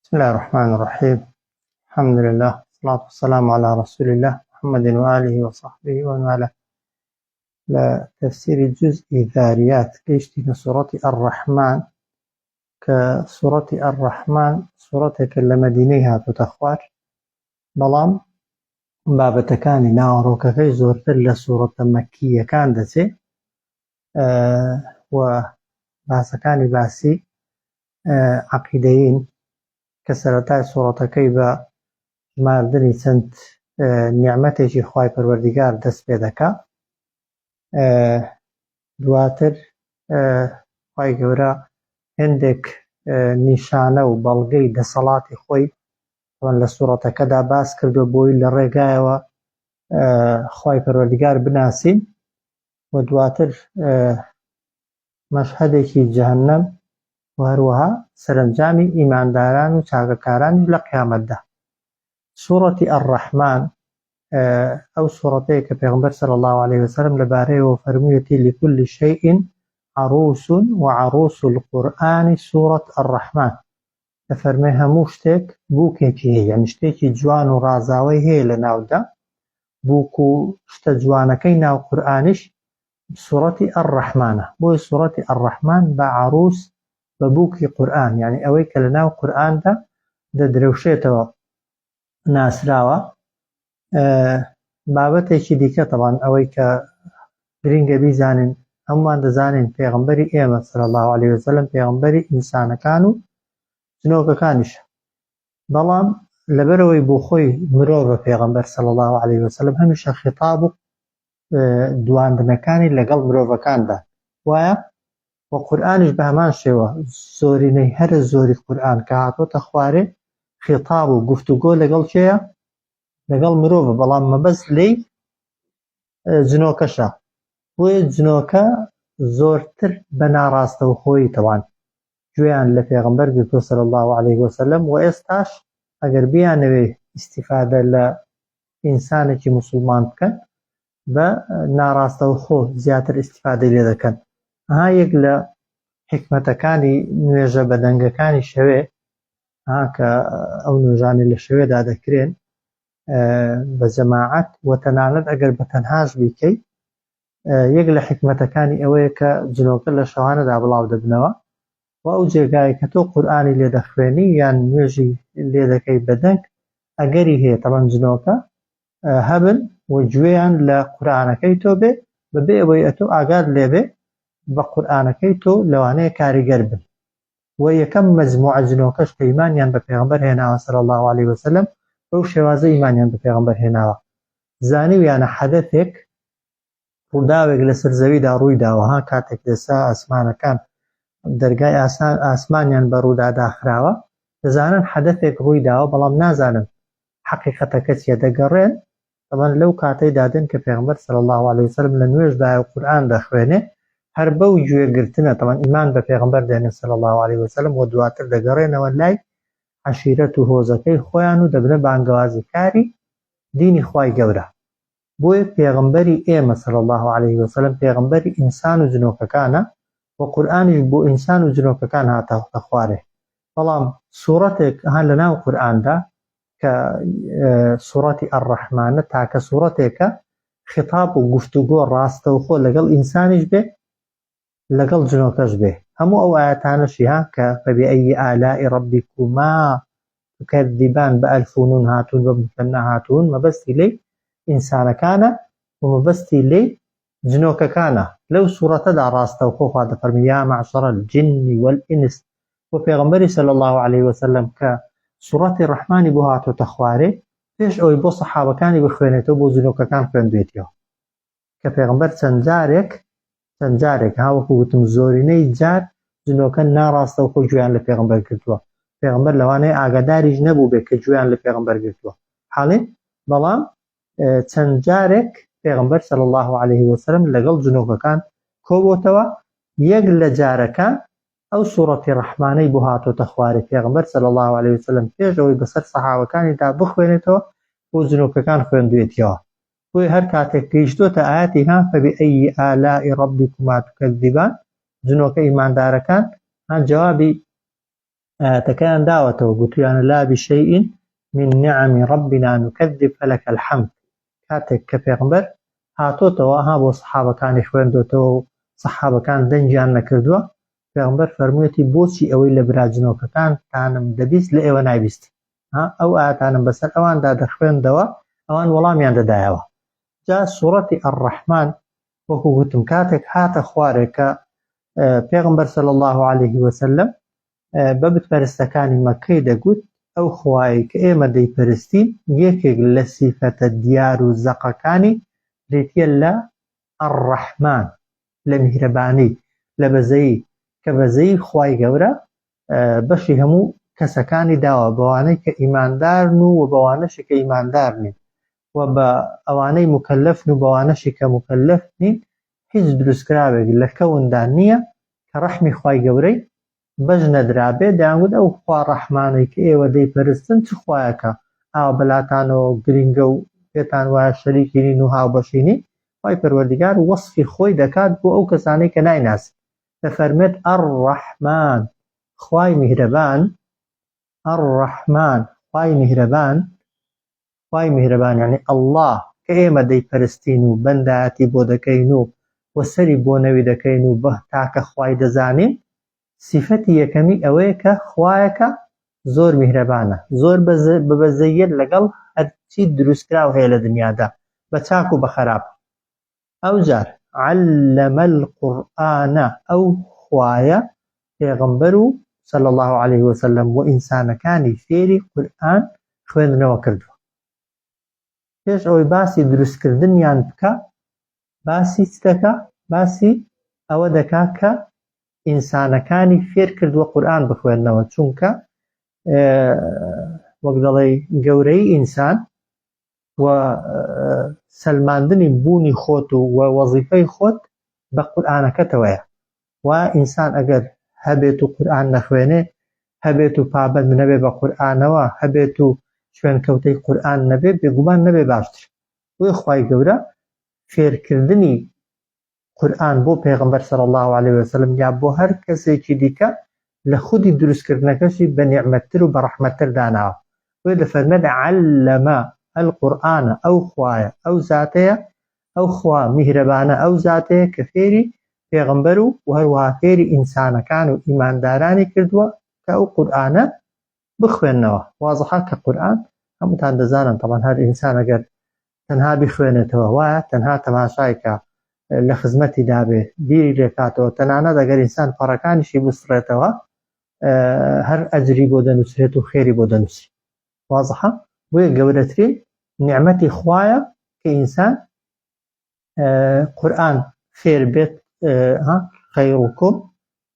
بسم الله الرحمن الرحيم الحمد لله والصلاة والسلام على رسول الله محمد وآله وصحبه ومن والاه. لە تەفسیری جزئی ذاریات گەیشتینە سوڕەتی الرحمن کە سوڕەتی الرحمن سوڕەتێکە لە مەدینەی هاتووتە خوار، بەڵام بابەتەکانی ناوەڕۆکەکەی زۆرتر لە سوڕەتە مەکییەکان دەچێ و باسەکانی باسی عەقیدەیین کە سەرەتای سوڕەتەکەی بە ژماردنی چەند نیعمەتێکی خوای پەروەردیگار دەست پێ دەکا. دواتر خوای گەورە هێندێک نیشانە و بەڵگەی دەسەڵاتی خۆی لە سوڕەتەکەدا باس کردو بۆی لە ڕێگایەوە خوای پەروەردیگار بناسین و دواتر مەشهەدێکی جەهەنەم و هەروەها سەرەنجامی ئیمانداران و چاکەکارانیش لە قیامەتدا. سوڕەتی الرحمن ئەو سوڕەتەیە کە پێغەمبەر صلی اللە علیه وسلم لەبارەیەوە فەرموویەتی لکل شیء عروس وعروس القرآن سورة الرحمن، دەفەرمێ هەموو شتێک بووکێکی هەیە، یعنی شتێکی جوان و ڕازاوەی هەیە لە ناودا، بووک و شتە جوانەکەی ناو قورئانیش سوڕەتی الرحمنە، بۆیە سوڕەتی الرحمن بە عروس بە بووکی قورئان، یعنی ئەوەی کە لە ناو قورئاندا دەدرەوشێتەوە ناسراوە. بابەتێکی دیکە تەبان ئەوەی کە گرینگە بیزانین، هەمومان دەزانین پێغەمبەری ئێمە صلی الله علیه وسلم پێغەمبەری ئینسانەکان و جنۆکەکانیشە، بەڵام لەبەرەوەی بۆ خۆی مرۆڤە پێغەمبەر صلی الله علیه وسلم هەمیشە خیتاب و دواندنەکانی لەگەڵ مرۆڤەکاندا وایە و قورئانیش بە هەمان شێوە زۆرینەی هەرە زۆری قورئان کە هاتۆتە خوارێ خیتاب و گفتوگۆ لەگەڵ کێیە؟ لەگەڵ مرۆڤە، بەڵام مەبەست لێی جنۆکەشە، بۆیە جنۆکە زۆرتر بە ناڕاستەوخۆیی تەوان گوێیان لە پێغەمبەر گرتووە صلی اللە علیه وسلم و ئێستاش ئەگەر بیانەوێ ئیستیفادە لە ئینسانێکی موسڵمان بکەن بە ناڕاستەوخۆ زیاتر ئیستیفادەی لێ دەکەن. ئەها یەک لە حیکمەتەکانی نوێژە بەدەنگەکانی شەوێ ها کە ئەو نوێژانەی لە شەوێدا دەکرێن بە جەماعەت و تەنانەت ئەگەر بە تەنهاش بیکەی یەک لە حیکمەتەکانی ئەوەیە کە جنۆکە لە شەوانەدا بڵاو دەبنەوە و ئەو جێگایە کە تۆ قورئانی لێ دەخوێنی یان نوێژی لێ دەکەی بەدەنگ ئەگەری هەیە تەبەن جنۆکە هەبن و گوێیان لە قورئانەکەی تۆ بێ بەبێ ئەوەی ئەتۆ ئاگات لێبێ بە قورئانەکەی تۆ لەوانەیە کاریگەر بن و یەکەم مەجموعە جنۆکەش کە ئیمانیان بە پێغەمبەر هێناوە صلی اللە علیه وسلم بەو شێوازە ئیمانیان بە پێغەمبەر هێناوە زانیویانە حەدەثێک ڕووداوێک لەسەر زەویدا ڕووی داوە ها کاتێک لەسا ئاسمانەکان دەرگای ئاسان ئاسمانیان بە ڕوودا داخراوە دەزانن حەدەثێک ڕووی داوە بەڵام نازانن حەقیقەتەکە چیە دەگەڕێن تەبعەن لەو کاتەی دادێن کە پێغەمبەر صلی اللە علیە وسلم لە نوێژدایە و قورئان دەخوێنێ هەر بەو گوێ گرتنە تەبعەن ئیمان بە پێغەمبەر دێنن صلی اللە علیە وسلم و دواتر دەگەڕێنەوە لای عەشیرەت و هۆزەکەی خۆیان و دەبنە بانگەوازیکاری دینی خوای گەورە. بۆیە پێغەمبەری ئێمە صلی اللە علیه وسلم پێغەمبەری ئینسان و جنۆکەکانە و قورئانیش بۆ ئینسان و جنۆکەکان هاتە خوارێ بەڵام سوڕەتێک ها لەناو قورئاندا کە سوڕەتی الرحمنە تاکە سوڕەتێکە خیتاب و گفتوگۆ ڕاستەوخۆ لەگەڵ ئینسانیش بێ لەگەڵ جنۆکەش بێ هەموو ئەو ئایەتانەشی ها کە فبأي آلاء ربكما تكذبان بە ئەلف و نون هاتوون بە مثنى هاتوون مەبەستی لێی ئینسانەکانە و مەبەستی لێی جنۆکەکانە لەو سوڕەتەدا ڕاستەوخۆ خوا دەفەرموێ یا معشر الجن والانس و پێغەمبەری صلی اللە علیه وسلم کە سوڕەتی ڕەحمانی بۆ هاتۆتە خوارێ پێش ئەوەی بۆ سەحابەکانی بخوێنێتەوە بۆ جنۆکەکان خوێندوێتیەوە کە پێغەمبەر چەند جارێک چەند جارێک ها وەکو وتم زۆرینەی جار جنۆکە ناڕاستەوخۆ گوێیان لە پێغەمبەر گرتووە پێغەمبەر لەوانەیە ئاگاداریش نەبوو بێ کە گوێیان لە پێغەمبەر گرتووە حاڵین بەڵام چەند جارێک پێغەمبەر صلی الله علیه وسلم لەگەڵ جنۆکەکان کۆبۆتەوە یەک لە جارەکان ئەو سوڕەتی ڕەحمانەی بۆ هاتۆتە خوارێ پێغەمبەر صلی اللە علیه وسلم پێش ئەوەی بەسەر سەحابەکانیدا بخوێنێتەوە بۆ جنۆکەکان خوێندوێتیەوە بۆیە هەر کاتێک گەیشتۆتە ئایەتی ها فبأي آلاء ربكما تكذبان جنۆکە ئیماندارەکان ها جوابی ئایەتەکەیان داوەتەوە گوتویانە لا بشیء من نعم ربنا نکذب فلک الحمد کاتێک کە پێغمبەر هاتۆتەوە ها بۆ سەحابەکانی خوێندۆتەوە و سەحابەکان دەنگیان نەکردووە پێغمبەر فەرموویەتی بۆچی ئەوەی لە برا جنۆکەکانتانم دەبیست لە ئێوە نایبیست ها ئەو ئایەتانم بەسەر ئەواندا دەخوێندەوە ئەوان وەڵامیان دەدایەوە جا سوڕەتی الرحمن وەکو گوتم کاتێک هاتە خوارێ کە پێغمبەر صلی الله علیه وسلم بە بتپەرستەکانی مەککەی دەگوت ئەو خوایەی کە ئێمە دەیپەرستین یەکێک لە سیفەتە دیار و زەقەکانی بریتییە لە الرحمن لە میهرەبانی لە بەزەیی کە بەزەیی خوای گەورە بەشی هەموو کەسەکانی داوە بەوانەی کە ئیماندارن و بەوانەشی کە ئیماندار نین و بە ئەوانەی مکەلەفن و بەوانەشی کە مکەلەف نین هیچ دروستکراوێک لە کەوندا نییە کە ڕەحمی خوای گەورەی بەش نەدرابێ، دەیانگوت ئەو خوا ڕەحمانەی کە ئێوە دەیپەرستن چ خوایەکە ئاوا بەلاتانەوە گرینگە و پێتان وایە شەریکی نین و هاوبەشی نین، خوای پەروەردگار وەسفی خۆی دەکات بۆ ئەو کەسانەی کە نایناسن دەفەرمێت، الرحمن، خوای میهرەبان، الرحمن، خوای میهرەبان، خوای میهرەبان یانی اللە کە ئێمە دەیپەرستین و بەندایەتی بۆ دەکەین و و سەری بۆ نەوی دەکەین و بە تاکە خوای دەزانین سیفەتی یەکەمی ئەوەیە کە خوایەکە زۆر میهرەبانە زۆر بە بەزەییە لەگەڵ هەرچی دروستکراو هەیە لە دنیادا بە چاک و بە خەراپ ئەوجار علم القرآن ئەو خوایە پێغەمبەر و صلی اللە علیه وسلم و ئینسانەکانی فێری قورئان خوێندنەوە کردووە پێش ئەوەی باسی دروستکردنیان بکە باسی چ دەکا باسی ئەوە دەکا کە ئینسانەکانی فێر کردووە قورئان بخوێندنەوە چونکە وەک دەڵێی گەورەی ئینسان و سەلماندنی بوونی خۆت و و وەزیفەی خۆت بە قورئانەکەتەوەیە و ئینسان ئەگەر هەبێت و قورئان نەخوێنێ هەبێت و پابەند نەبێ بە قورئانەوە هەبێت و شوێنکەوتەی قورئان نەبێ بێگومان نەبێ باشتر بۆیە خوای گەورە فێرکردنی قورئان بۆ پێغەمبەر صلی اللە علیە وسلم یا بۆ هەر کەسێکی دیکە لە خودی دروستکردنەکەشی بە نیعمەتتر و بە ڕەحمەتتر داناوە بۆیە دەفەرمێت علم القرآن ئەو خوایە ئەو زاتەیە ئەو خوا میهرەبانە ئەو زاتەیە کە فێری پێغەمبەر و هەروەها فێری ئینسانەکان و ئیماندارانی کردووە کە ئەو قورئانە بخوێننەوە وازحە کە قورئان هەمووتان دەزانن تەبعەن هەر ئینسان ئەگەر تەنها بیخوێنێتەوە وایە تەنها تەماشای کە لە خزمەتی دابێ بیری لێکاتەوە تەنانەت ئەگەر ئینسان پەڕەکانیشی بسڕێتەوە هەر ئەجری بۆ دەنووسرێت و خێری بۆ دەنووسرێت وازحە بۆیە گەورەترین نیعمەتی خوایە کە ئینسان قورئان فێر بێت خەیرکم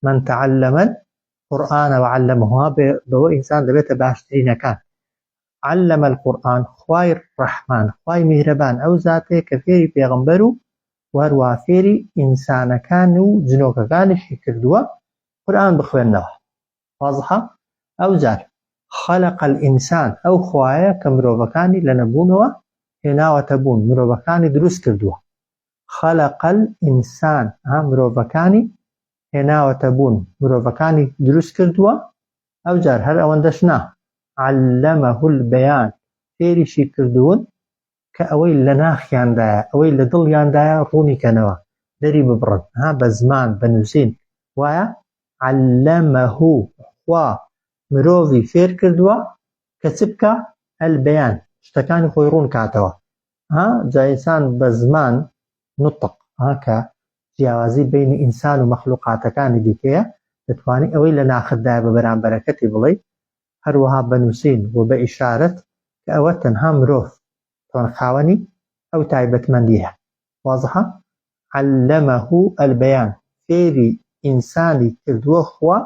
من تعلم القرآن وعلمه بەوە ئینسان دەبێتە باشترینەکان علم القرآن خوای ڕەحمان خوای میهرەبان ئەو زاتەیە کە فێری پێغەمبەر و وهەروەها فێری ئینسانەکان و جنۆکەکانیشی کردووە قورئان بخوێننەوە وازحە ئەوجار خلق الانسان ئەو خوایە کە مرۆڤەکانی لە نەبوونەوە هێناوەتە بوون مرۆڤەکانی دروست کردووە خلق الانسان ها مرۆڤەکانی هێناوەتە بوون مرۆڤەکانی دروست کردووە ئەوجار هەر ئەوەندەش نا علمه البیان فێریشی کردوون کە ئەوەی لە ناخیاندایە، ئەوەی لە دڵیاندایە ڕوونی کەنەوە، دەری ببڕن، ها بە زمان، بە نووسین، وایە؟ علمه، خوا مرۆڤی فێر کردووە کە چ بکا؟ البیان، شتەکانی خۆی ڕوون کاتەوە، ها جا ئینسان بە زمان، نطق، ها کە جیاوازی بەینی ئینسان و مەخلوقاتەکانی دیکەیە، دەتوانی ئەوەی لە ناختدایە بە بەرامبەرەکەتی بڵێی، هەروەها بە نووسین و بە ئیشارەت کە ئەوە تەنها مرۆڤ تۆن خاوەنی ئەو تایبەتمەندییە. وازحە؟ علمه البیان فێری ئینسانی کردووە خوا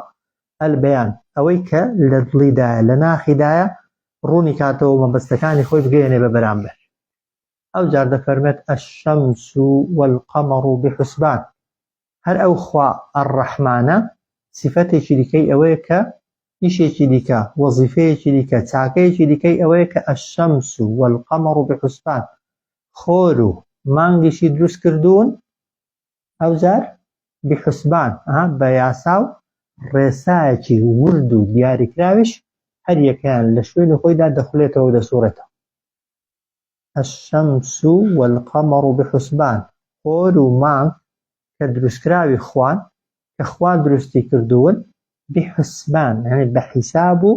البیان ئەوەی کە لە دڵیدایە لە ناخیدایە ڕوونی کاتەوە و مەبەستەکانی خۆی بگەیەنێ بە بەرامبەر. ئەوجار دەفەرمێت الشمس والقمر بحسبان هەر ئەو خوا الرحمانە سیفەتێکی دیکەی ئەوەیە کە ئیشێکی دیکە، وەزیفەیەکی دیکە، چاکەیەکی دیکەی ئەوەیە کە الشمس والقمر بحسبان خۆر و مانگیشی دروست کردوون ئەوجار بحسبان ها بە یاسا و ڕێسایەکی ورد و دیاریکراویش هەریەکەیان لە شوێنی خۆیدا دەخولێتەوە و دەسوڕێتەوە. الشمس والقمر بحسبان، خۆر و مانگ کە دروستکراوی خوان، کە خوا دروستی کردوون، بحسبان یانی بە حیساب و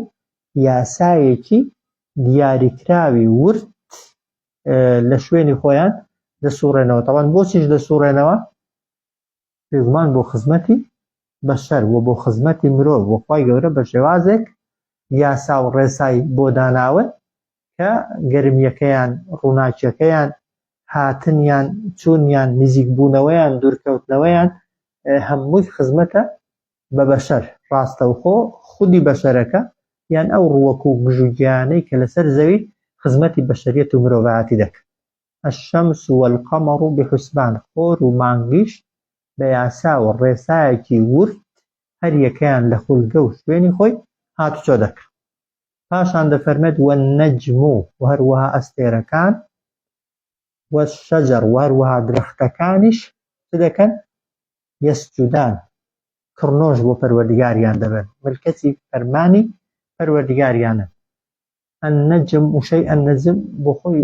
یاسایەکی دیاریکراوی ورد لە شوێنی خۆیان دەسوڕێنەوە. تەبعەن بۆچیش دەسوڕێنەوە؟ بێگومان بۆ خزمەتی بەشەر و بۆ خزمەتی مرۆڤ و خوای گەورە بە شێوازێک یاسا و ڕێسای بۆ داناون کە گەرمیەکەیان، ڕووناکیەکەیان، هاتنیان، چوونیان، نزیکبوونەوەیان، دوورکەوتنەوەیان هەمووی خزمەتە بە بەشەر، ڕاستەوخۆ خودی بەشەرەکە یان ئەو ڕووەک و گژوگیانەی کە لەسەر زەوی خزمەتی بەشەریەت و مرۆڤایەتی دەکەن. الشمس والقمر بحسبان، خۆر و مانگیش بە یاسا و ڕێسایەکی ورد هەریەکەیان لە خولگە و شوێنی خۆی هاتوچۆ دەکا. پاشان دەفەرمێت والنجم و هەروەها ئەستێرەکان والشجر و هەروەها درەختەکانیش چ دەکەن؟ یسجدان کڕنۆش بۆ پەروەردگاریان دەبەن، ملکەچی فەرمانی پەروەردگاریانن. النجم وشەی النجم بۆ خۆی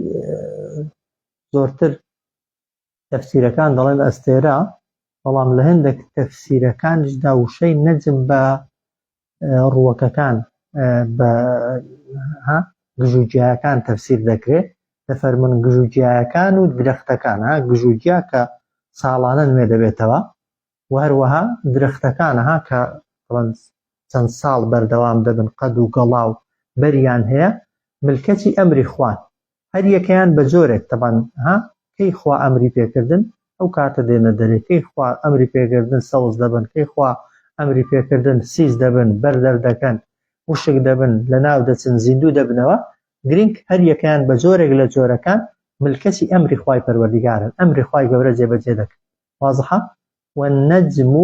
زۆرتر تەفسیرەکان دەڵێن ئەستێرە بەڵام لە هەندێک تەفسیرەکانیشدا وشەی نەجم بە ڕووەکەکان بە گژوگیاکان تەفسیر دەکرێت دەفەرمونون گژوگیاکان و درەختەکان ها گژوگیا کە ساڵانە نوێ دەبێتەوە و هەروەها درەختەکان ها کە چەند ساڵ بەردەوام دەبن قەد و گەڵا و بەریان هەیە ملکەچی ئەمری خوان هەریەکەیان بە جۆرێک تەبان ها کەی خوا ئەمری پێکردن ئەو کاتە دێنە دەرێ کەی خوا ئەمری پێکردن سەوز دەبن کەی خوا ئەمری پێکردن سیس دەبن بەر دەردەکەن وشک دەبن لەناو دەچن زیندوو دەبنەوە گرنگ هەریەکەیان بە جۆرێک لە جۆرەکان ملکەچی ئەمری خوای پەروەردگارن ئەمری خوای گەورە جێبەجێ دەکەن وازحە والنجم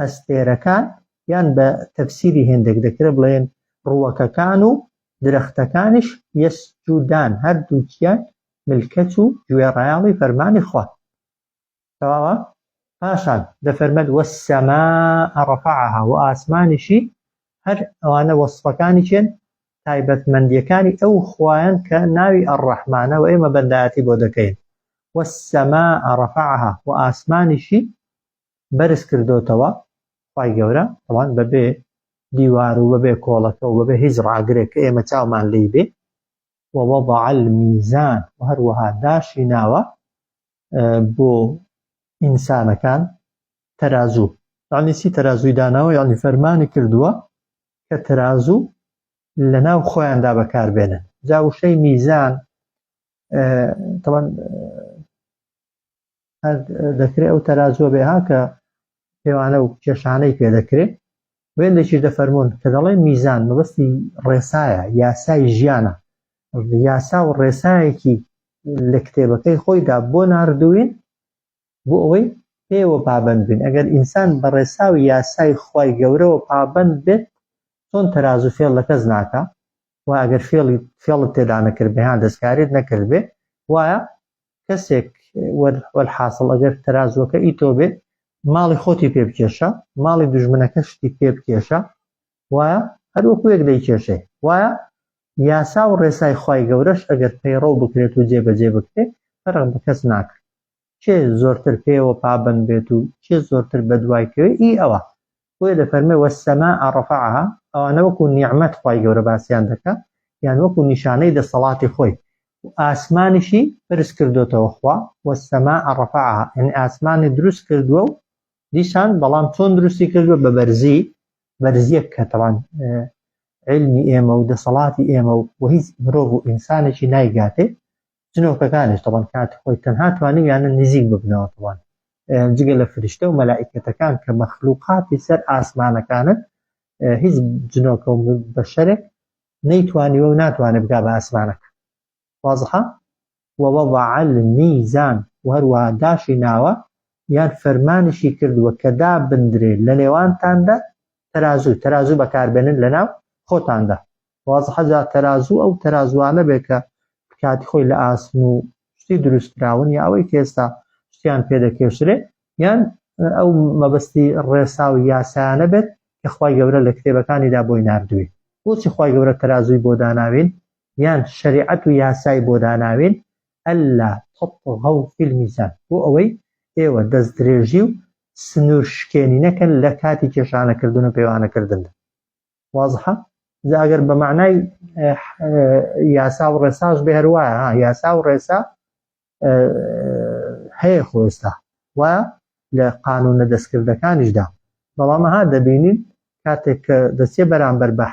ئەستێرەکان یان بە تەفسیری هێندێک دەکرێت بڵێن ڕووەکەکان و درەختەکانیش یەسجودان هەردووکیان ملکەچ و گوێڕایەڵی فەرمانی خوان. تەواوە؟ پاشان دەفەرمێت والسماء رفعها و ئاسمانیشی هەر ئەوانە وەسفەکانی کێن؟ تایبەتمەندیەکانی ئەو خوایەن کە ناوی الرحمنە و ئێمە بەندایەتی بۆ دەکەین. والسماء رفعها و ئاسمانیشی بەرز کردۆتەوە خوای گەورە تەوان بەبێ دیوار و بەبێ کۆڵەکە و بەبێ هیچ ڕاگرێک کە ئێمە چاومان لێی بێ ووضع الميزان و هەروەها داشی ناوە بۆ ئینسانەکان تەرازوو یعنی چی تەرازووی داناوە یعنی فەرمانی کردووە کە تەرازوو لە ناو خۆیاندا بەکاربێنن جا وشەی میزان تەوان هەر دەکرێت ئەو تەرازووە بێ ها کە پێوانە و کێشانەی پێ دەکرێت وێندێکیش دەفەرمونون کە دەڵێن میزان مەبەستی ڕێسایە یاسای ژیانە یاسا و ڕێسایەکی لە کتێبەکەی خۆیدا بۆ ناردوین بۆ ئەوەی پێوە پابند بین ئەگەر ئینسان بە ڕێسا و یاسای خوای گەورەوە پابند بێت چۆن تەرازو فێڵ لە کەس ناکا و ئەگەر فێڵی فێڵت تێدا نەکردبێ ها دەستکاریت نەکردبێ وایە کەسێک وەلحاسڵ ئەگەر تەرازوەکە ئی تۆ بێ ماڵی خۆتی پێ بکێشە ماڵی دوژمنەکەشتی پێ بکێشە وایە هەر وەکو یەک دەیکێشێ وایە یاسا و ڕێسای خوای گەورەش ئەگەر پەیڕەو بکرێت و جێبەجێ بکرێت فەرق بە کەس ناکات کێ زۆرتر پێوە پابەند بێت و کێ زۆرتر بەدوای کەوێ ئی ئەوە بۆیە دەفەرمێ والسماء رفعها ئەوانە وەکو نیعمەت خوای گەورە باسیان دەکا یان وەکو نیشانەی دەسەڵاتی خۆی و ئاسمانیشی بەرز کردۆتەوە خوا والسماء رفعها یعنی ئاسمانی دروست کردووە و دیسان بەڵام چۆن دروستی کردووە بە بەرزی بەرزیەک کە تەوان علمی ئێمە و دەسەڵاتی ئێمە و هیچ مرۆڤ و ئینسانێکی نایگاتێ جنۆکەکانیش تەبان کاتی خۆی تەنها توانیویانە نزیک ببنەوە تەبان جگە لە فریشتە و مەلائیکەتەکان کە مەخلوقاتی سەر ئاسمانەکانن هیچ جنۆکە و بەشەرێک نەیتوانیوە و ناتوانێت بگا بە ئاسمانەکە وازحە ووضع الميزان و هەروەها داشی ناوە یان فەرمانیشی کردووە کە دابندرێ لە نێوانتاندا تەرازوو تەرازوو بەکاربێنن لەناو خۆتاندا وازحە جا تەرازوو ئەو تەرازوانە بێ کە کاتی خۆی لە ئاسن و شتی دروست کراون یا ئەوەی کە ئێستا شتیان پێ دەکێشرێ یان ئەو مەبەستی ڕێسا و یاسایانە بێت. کە خوای گەورە لە کتێبەکانیدا بۆی ناردووین. بۆچی خوای گەورە تەرازووی بۆ داناوین یان شەریعەت و یاسای بۆ داناوین؟ الا تطغوا فی المیزان بۆ ئەوەی ئێوە دەستدرێژی و سنوور شکێنی نەکەن لە کاتی کێشانەکردن و پێوانەکردندا. وازحە؟ جا ئەگەر بە مەعنای یاسا و ڕێساش بێ هەر وایە ها یاسا و ڕێسا هەیە خۆ ئێستا وایە لە قانونە دەستکردەکانیشدا بەڵام ها دەبینین کاتێک کە دەچێ بەرامبەر بە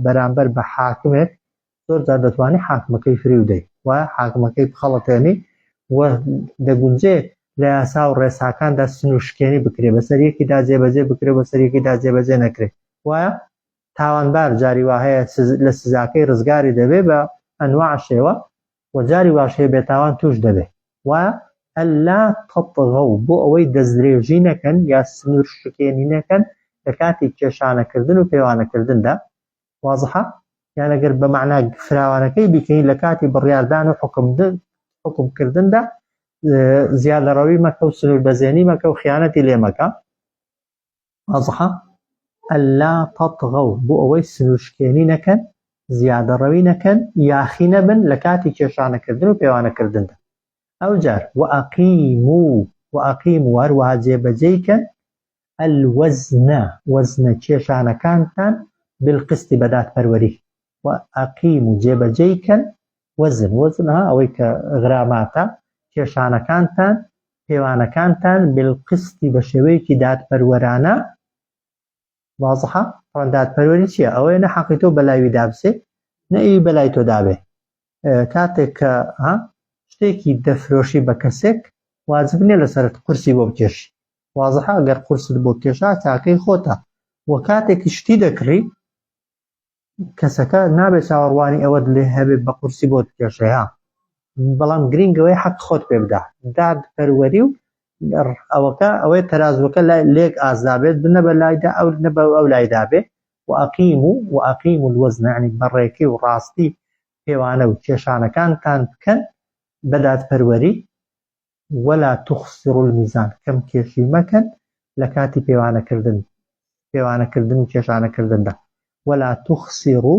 بەرامبەر بە حاکمێک زۆر جار دەتوانی حاکمەکەی فریو دەی وایە حاکمەکەی بخەڵەتێنی و دەگونجێ لە یاسا و ڕێساکاندا سنوورشکێنی بکرێ بەسەر یەکیدا جێبەجێ بکرێ بەسەر یەکیدا جێبەجێ نەکرێ وایە تاوانبار جاری وا هەیە لە سزاکەی ڕزگاری دەبێ بە ئەنواع شێوە و جاری واش هەیە بێتاوان توش دەبێ وایە الا تطغوا بۆ ئەوەی دەستدرێژی نەکەن یا سنوور شکێنی نەکەن لە کاتی کێشانەکردن و پێوانەکردندا وازحە یان ئەگەر بە مەعنا فراوانەکەی بیکەین لە کاتی بڕیاردان و حکومکردندا زیادەڕەوی مەکە و سنوور بەزێنی مەکە و خیانەتی لێ مەکە وازحە ئەلا تەطغەو بۆ ئەوەی سنوورشکێنی نەکەن زیادەڕەوی نەکەن یاخی نەبن لە کاتی کێشانەکردن و پێوانەکردندا ئەوجار وەئەقیمو وەئەقیمو هەروەها جێبەجێی کەن الوزن وەزنە کێشانەکانتان بالقسط بە دادپەروەری وەئەقیمو جێبەجێی کەن وەزن وەزن ها ئەوەی کە غراماتە کێشانەکانتان پێوانەکانتان بالقسط بە شێوەیەکی دادپەروەرانە وازحە طبعا دادپەروەری چییە ئەوەیە نە حەقی تۆ بەلای ویدا بچێ نە ئەوی بەلای تۆ دابێ کاتێک کە ها شتێکی دەفرۆشی بە کەسێک واجب نییە لەسەرت قورسی بۆ بکێشی وازحە ئەگەر قورست بۆ کێشا چاکەی خۆتە و کاتێکی شتی دەکڕی کەسەکە نابێت چاوەڕوانی ئەوەت لێ هەبێت بە قورسی بۆت بکێشێ ها بەڵام گرینگەوەی حەق خۆت پێ بدا داد پەروەری و ئەوەکە ئەوەی تەرازوەکە لای لێک ئازدا بێت نە بە لایدا ئەو نە بە ئەو لایدا بێ وأقيموا وأقيموا الوزن یعنی بەڕێکی و ڕاستی پێوانە و کێشانەکانتان بکەن بە دادپەروەری ولا تخسروا المیزان کەم کێشی مەکەن لە کاتی پێوانەکردن پێوانەکردن و کێشانەکردندا ولا تخسروا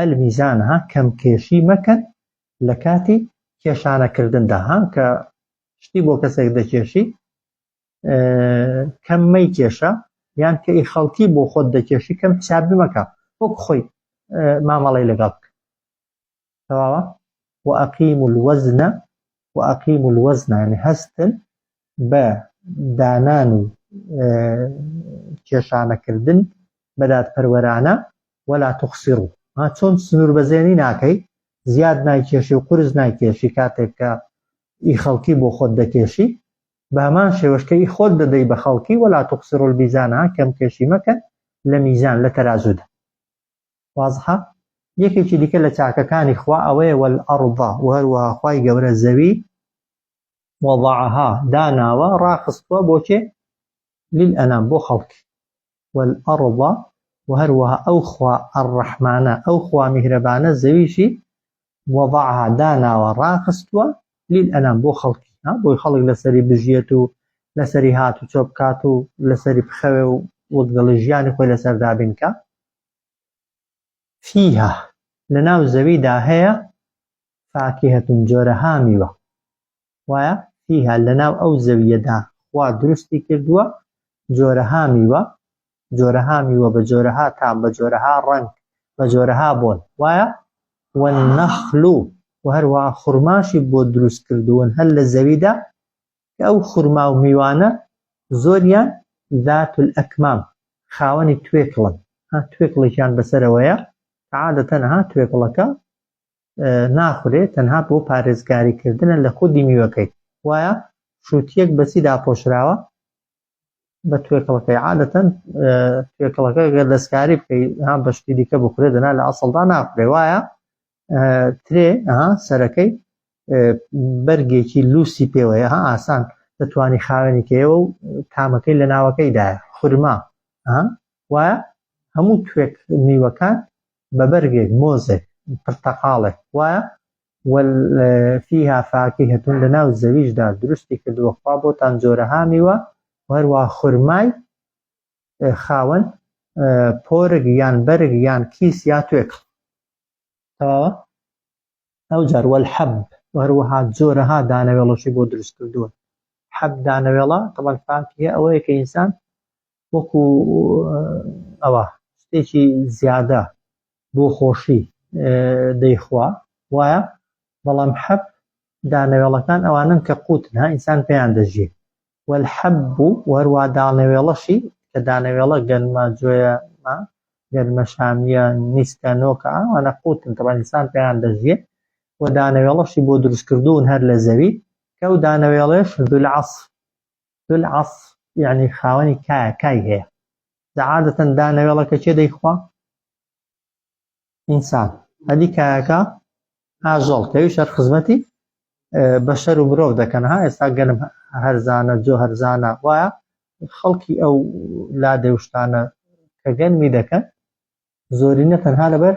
المیزان ها کەم کێشی مەکەن لە کاتی کێشانەکردندا ها کە شتی بۆ کەسێک دەکێشی کەم مەیکێشە یان کە ئی خەڵکی بۆ خۆت دەکێشی کەم حسابی مەکە وەک خۆی مامەڵەی لەگەڵ بکە تەواوە وأقيموا الوزن وأقيموا الوزن یعنی هەستن بە دانان و کێشانەکردن بە دادپەروەرانە ولا تخسروا ها چۆن سنوور بەزێنی ناکەی زیاد نایکێشی و قورس نایکێشی کاتێک کە ئی خەڵکی بۆ خۆت دەکێشی بە هەمان شێوەش کە ئی خۆت دەدەی بە خەڵکی ولا تخسروا الميزان ها کەم کێشی مەکەن لە میزان لە تەرازودا وازحە؟ یەکێکی دیکە لە چاکەکانی خوا ئەوەیە والارض و هەروەها خوای گەورە زەوی وضعها داناوە ڕاخستووە بۆ کێ للانام بۆ خەڵک والارض و هەروەها ئەو خوا الرحمانە ئەو خوا میهرەبانە زەویشی وضعها داناوە ڕاخستووە للانام بۆ خەڵکی ها بۆی خەڵک لەسەری بژیەت و لەسەری هات و چۆ بکات و لەسەری بخەوێ و وەک دەڵێ ژیانی خۆی لەسەر دابین کە فیها لەناو زەویدا هەیە فاکهة جۆرەها میوە وایە فیها لەناو ئەو زەویەدا خوا دروستی کردووە جۆرەها میوە جۆرەها میوە بە جۆرەها تام بە جۆرەها ڕەنگ بە جۆرەها بۆن وایە والنخل و هەروەها خورماشی بۆ دروست کردوون هەر لە زەویدا کە ئەو خورما و میوانە زۆریان ذات الأکمام خاوەنی توێکڵن ها توێکڵێکیان بەسەرەوەیە کە عادەتەن ها توێکڵەکە ناخورێ تەنها بۆ پارێزگاریکردنە لە خودی میوەکەی وایە شووتیەک بەچی داپۆشراوە بە توێکڵەکەی عادەتەن توێکڵەکە گەر دەستکاری بکەی ها بە شتی دیکە بخورێ دەنا لە ئەسڵدا ناخورێ وایە ترێ ها سەرەکەی بەرگێکی لوسی پێوەیە ها ئاسان دەتوانی خاوێنی کەیەوە و تامەکەی لە ناوەکەیدایە خورما ها وایە هەموو توێک میوەکان بە بەرگێک مۆزێک پرتەقاڵێک وایە فيها فاكهة لەناو زەویشدا دروستی کردووە خوا بۆتان جۆرەها میوە و هەروەها خورمای خاوەن. پۆرگ یان بەرگ یان کیس یا توێکڵ. تەواوە؟ ئەوجار والحب و هەروەها جۆرەها دانەوێڵەشی بۆ دروست کردوون. حەب دانەوێڵە تەبعەن فاکیە ئەوەیە کە ئینسان وەکو ئەوە شتێکی زیادە بۆ خۆشی دەیخوا وایە بەڵام حەب دانەوێڵەکان ئەوانن کە قوتن ها ئینسان پێیان دەژی والحب و هەروە دانەوێڵەشی کە دانەوێڵە گەنمە جۆیە گەنمە شامیە نیسکە نۆکە ئەوانە قوتن تەبعەن ئینسان پێیان دەژیێ و دانەوێڵەشی بۆ دروستکردوون هەر لە زەوی کە ئەو دانەوێڵەیەش ذو العصف ذو العصف یعنی خاوەنی کایە کای هەیە جا عادەتەن دانەوێڵەکە کێ دەیخوا ئینسان ئەدی کایەکە ئاژەڵ کە ئەویش هەر خزمەتی بەشەر و مرۆڤ دەکەن ها ئێستا گەنم هەرزانە جۆ هەرزانە وایە خەڵکی ئەو لادێ و شتانە کە گەنمی دەکەن زۆرینە تەنها لەبەر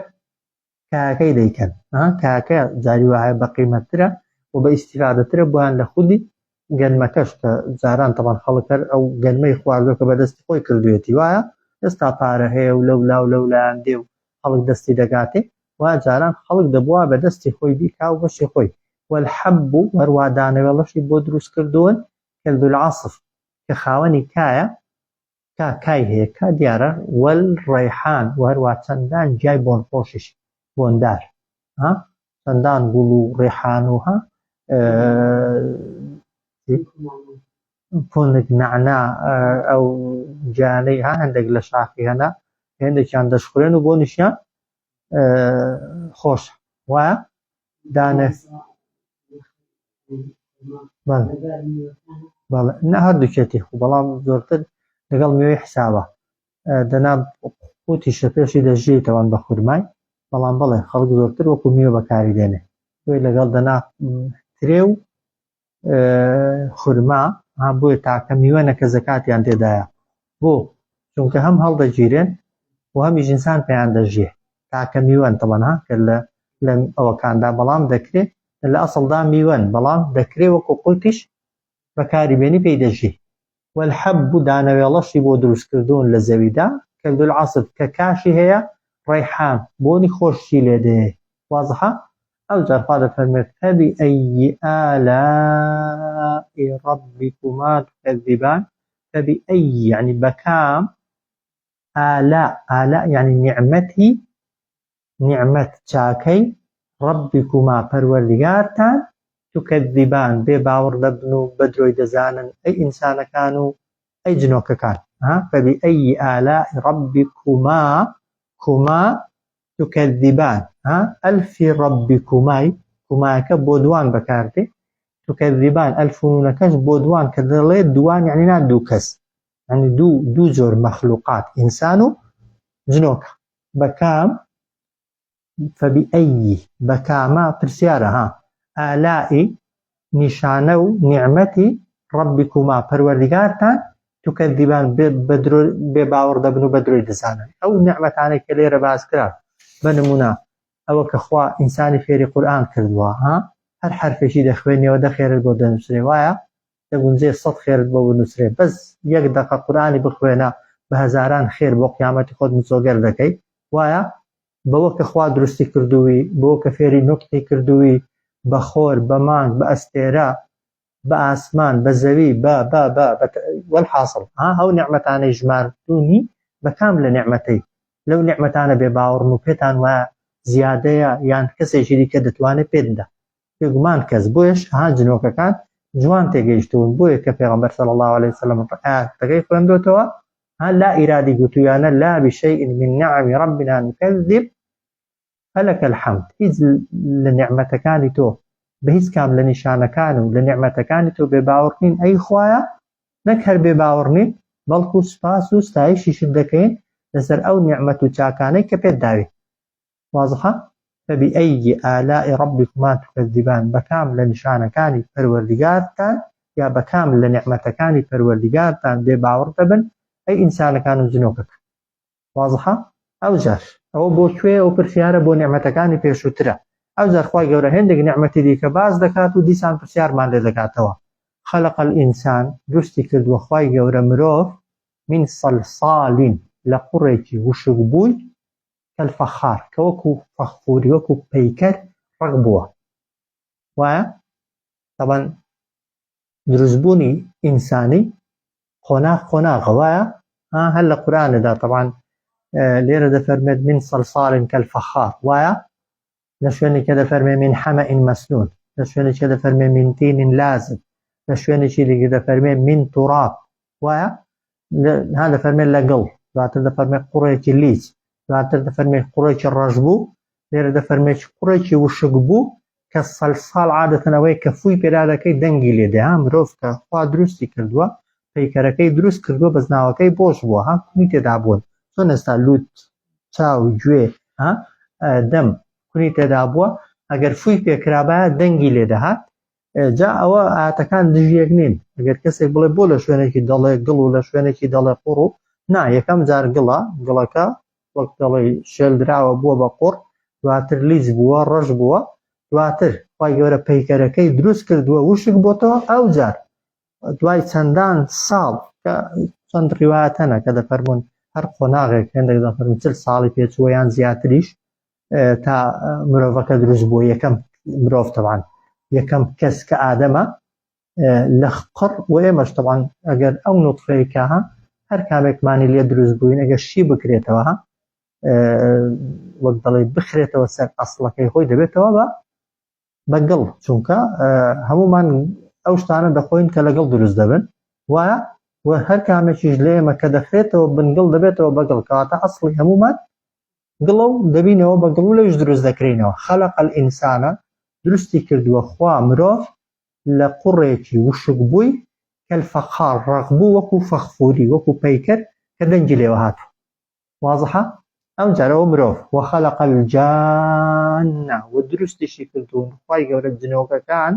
کایەکەی دەیکەن ها کاکە جاری وایە بە قیمەتترە و بە ئیسیفادەترە بۆیان لە خودی گەنمەکەش کە جاران تەبان خەڵک هەر ئەو گەنمەی خواردووە کە بەدەستی خۆی کردوێتی وایە ئێستا پارە هەیە و لەو لاو لەو لایەن دێ و خەڵک دەستی دەگاتێ وا جاران خەڵک دەبوا بە دەستی خۆی بیکا و بەشی خۆی والحب هەروا دانەوێڵەشی بۆ دروست کردوون کە ذو العصف کە خاوەنی کایە کا کای هەیە کا دیارە والریحان و هەروا چەندان گیای بۆنخۆشیش بۆندار ها چەندان گوڵ و ڕێحان و ها پۆنک نەعنا ئەو گیانەی ها هەندێک لە شاخی هەنا هێندێکیان دەشخورێن و بۆنیشیان خۆش وایە دانێ بەڵێ نە هەردووکێتی خو بەڵام زۆرتر لەگەڵ میوەی حسابە دەنا قوتیشە پێشی دەژیتەوەن بە خورمای بەڵام بەڵێ خەڵک زۆرتر وەکو میوە بەکاری دێنێ بۆیە لەگەڵ دەنا ترێ و خورما ها بۆیە تاکە میوەنە کە زەکاتیان تێدایە بۆ چونکە هەم هەڵدەگیرێن و هەمیش ئینسان پێیان دەژیێ تاکە میوەن تەبەن ها کە لە لە ئەوەکاندا بەڵام دەکرێ لە ئەسڵدا میوەن بەڵام دەکرێ وەکو قوتیش بەکاری بێنی پێی دەژی والحب دانەوێڵەشی بۆ دروستکردوون لە زەویدا کە ذو العصف کە کاشی هەیە ڕەیحان بۆنی خۆشی لێ دێ وازحە ئەوجار خوا دەفەرموێت فبأي آلاء ربكما تكذبان فبأي يعني بەکام آلاء آلاء يعني نیعمەتی نیعمەت چاکەی ربکما پەروەردگارتان تکذبان بێ باوەڕ دەبن و بە درۆی دەزانن ئەی ئینسانەکان و ئەی جنۆکەکان ها فبأي آلاء ربکما کما تکذبان ها ئەلفی ربکمای کماکە بۆ دوان بەکاردێ تکذبان ئەلف و نونەکەش بۆ دوان کە دەڵێ دوان یعنی نا دوو کەس یعنی دوو جۆر مەخلوقات ئینسان و جنۆکە بەکام فبأي بەکامە پرسیارە ها آلاء نیشانە و نیعمەتی ربکما پەروەردگارتان تکذبان بێ باوەڕ دەبن و بە درۆی دەزانن ئەو نیعمەتانەی کە لێرە باس کرا بە نمونە ئەوە کە خوا ئینسانی فێری قورئان کردووە ها هەر حرفێکی دەخوێنیەوە دە خێرت بۆ دەنووسرێ وایە دەگونجێ سەد خێرت بۆ بنووسرێ بەس یەک دەقە قورئانی بخوێنە بە هەزاران خێر بۆ قیامەتی خۆت مسۆگەر دەکەی وایە بەوە کە خوا دروستی کردووی بەوە کە فێری نوتقی کردووی بە خۆر بە مانگ بە ئەستێرە بە ئاسمان بە زەوی بە بە بە بە وەلحاسڵ ها ئەو نیعمەتانەی ژماردوونی بە کام لە نیعمەتەی لەو نیعمەتانە بێ باوەڕن و پێتان وایە زیادەیە یان کەسێکی دیکە دەتوانێت پێت بدە بێگومان کەس بۆیەش ها جنۆکەکان جوان تێگەیشتوون بۆیە کە پێغەمبەر صلی الله علیه وسلم ئایەتەکەی خوێندۆتەوە ها لا ئیرادی گوتویانە لا بشیء من نعم ربنا نکذب فلك الحمد هیچ لە نیعمەتەکانی تۆ بە هیچ کام لە نیشانەکان و لە نیعمەتەکانی تۆ بێ باوەڕ نین ئەی خوایە نەک هەر بێ باوەڕ نین بەڵکو سوپاس و ستایشیشت دەکەین لەسەر ئەو نیعمەت و چاکانەی کە پێت داوین وازحە فبأي آلاء ربكما تكذبان بەکام لە نیشانەکانی پەروەردگارتان یا بەکام لە نیعمەتەکانی پەروەردگارتان بێ باوەڕ دەبن ئەی ئینسانەکان و جنۆکەکان وازحە ئەوجار ئەوە بۆ کوێ ئەو پرسیارە بۆ نیعمەتەکانی پێشووترە ئەوجار خوای گەورە هێندێک نیعمەتی دیکە باس دەکات و دیسان پرسیارمان لێ دەکاتەوە خلق الإنسان دروستی کردووە خوای گەورە مرۆڤ من صلصال. لە قوڕێکی وشک بووی کەلفەخار کە وەکو فەخفوری وەکو پەیکەر ڕەق بووە وایە تەبەن دروستبوونی ئینسانی قۆناغ قۆناغە وایە ها هەر لە قورآانەدا تەبان لێرە دەفەرمێت من صلصال كالفخار وایە لە شوێنێکە دەفەرمێ من حەمەء مسنون لە شوێنێکە دەفەرمێ من طین لازب لە شوێنێکی دیکە دەفەرمێ من تراب وایە ها دەفەرمێ لەگەڵ دواتر دەفەرمێ قوڕێکی لیچ دواتر دەفەرمێ قوڕێکی ڕەش بوو لێرە دەفەرمێ قوڕێکی وشک بوو کە سەلساڵ عادەتەن ئەوەیە کە فووی پێدا دەکەی دەنگی لێ دێ ها مرۆڤ کە خوا دروستی کردووە پەیکەرەکەی دروست کردووە بەس ناوەکەی بۆش بووە ها کونی تێدا بوون چۆن ئێستا لوت چاو گوێ ها دەم کونی تێدا بووە ئەگەر فووی پێکرابایە دەنگی لێ دەهات جا ئەوە ئاتەکان دژیەک نین ئەگەر کەسێک بڵێ بۆ لە شوێنێکی دەڵێ گڵ و لە شوێنێکی دەڵێ قوڕ و نا یەکەم جار گڵە گڵەکە وەک دەڵێ شێلدراوە بووە بە قوڕ دواتر لیچ بووە ڕەش بووە دواتر خی گەورە پەیکەرەکەی دروست کردووە وشک بۆتەوە ئەو جار دوای چەندان ساڵ کە چەند ڕیوایەت هەنە کە دەفەرمونون هەر قۆناغێک هێندێک دەفەرمون چل ساڵی پێچووە یان زیاتریش تا مرۆڤەکە دروست بووە یەکەم مرۆڤ تەوان یەکەم کەس کە ئادەمە لە قڕ و ئێمەش تەوان ئەگەر ئەو نوتفەیەکە ها هەر کامێکمانی لێ دروست بووین ئەگەر شی بکرێتەوە ها وەک دەڵێ بخرێتەوە سەر ئەسڵەکەی خۆی دەبێتەوە بە بە گڵ چونکە هەمومان ئەو شتانە دەخۆین کە لەگەڵ دروست دەبن وایە و هەر کامێکیش لە ئێمە کە دەخرێتەوە بنگڵ دەبێتەوە بەگڵ کەواتە ئەسڵی هەمومان گڵە و دەبینەوە بە گڵ و لەویش دروست دەکرێینەوە خەلق الانسانە دروستی کردووە خوا مرۆڤ لە قوڕێکی وشک بووی کەلفەخار ڕەق بوو وەکو فەخفوری وەکو پەیکەر کە دەنگی لێوە هاتوو وازحە ئەم جارەوە مرۆڤ وخلق الجان و دروستیشی کردوون خوای گەورە جنۆکەکان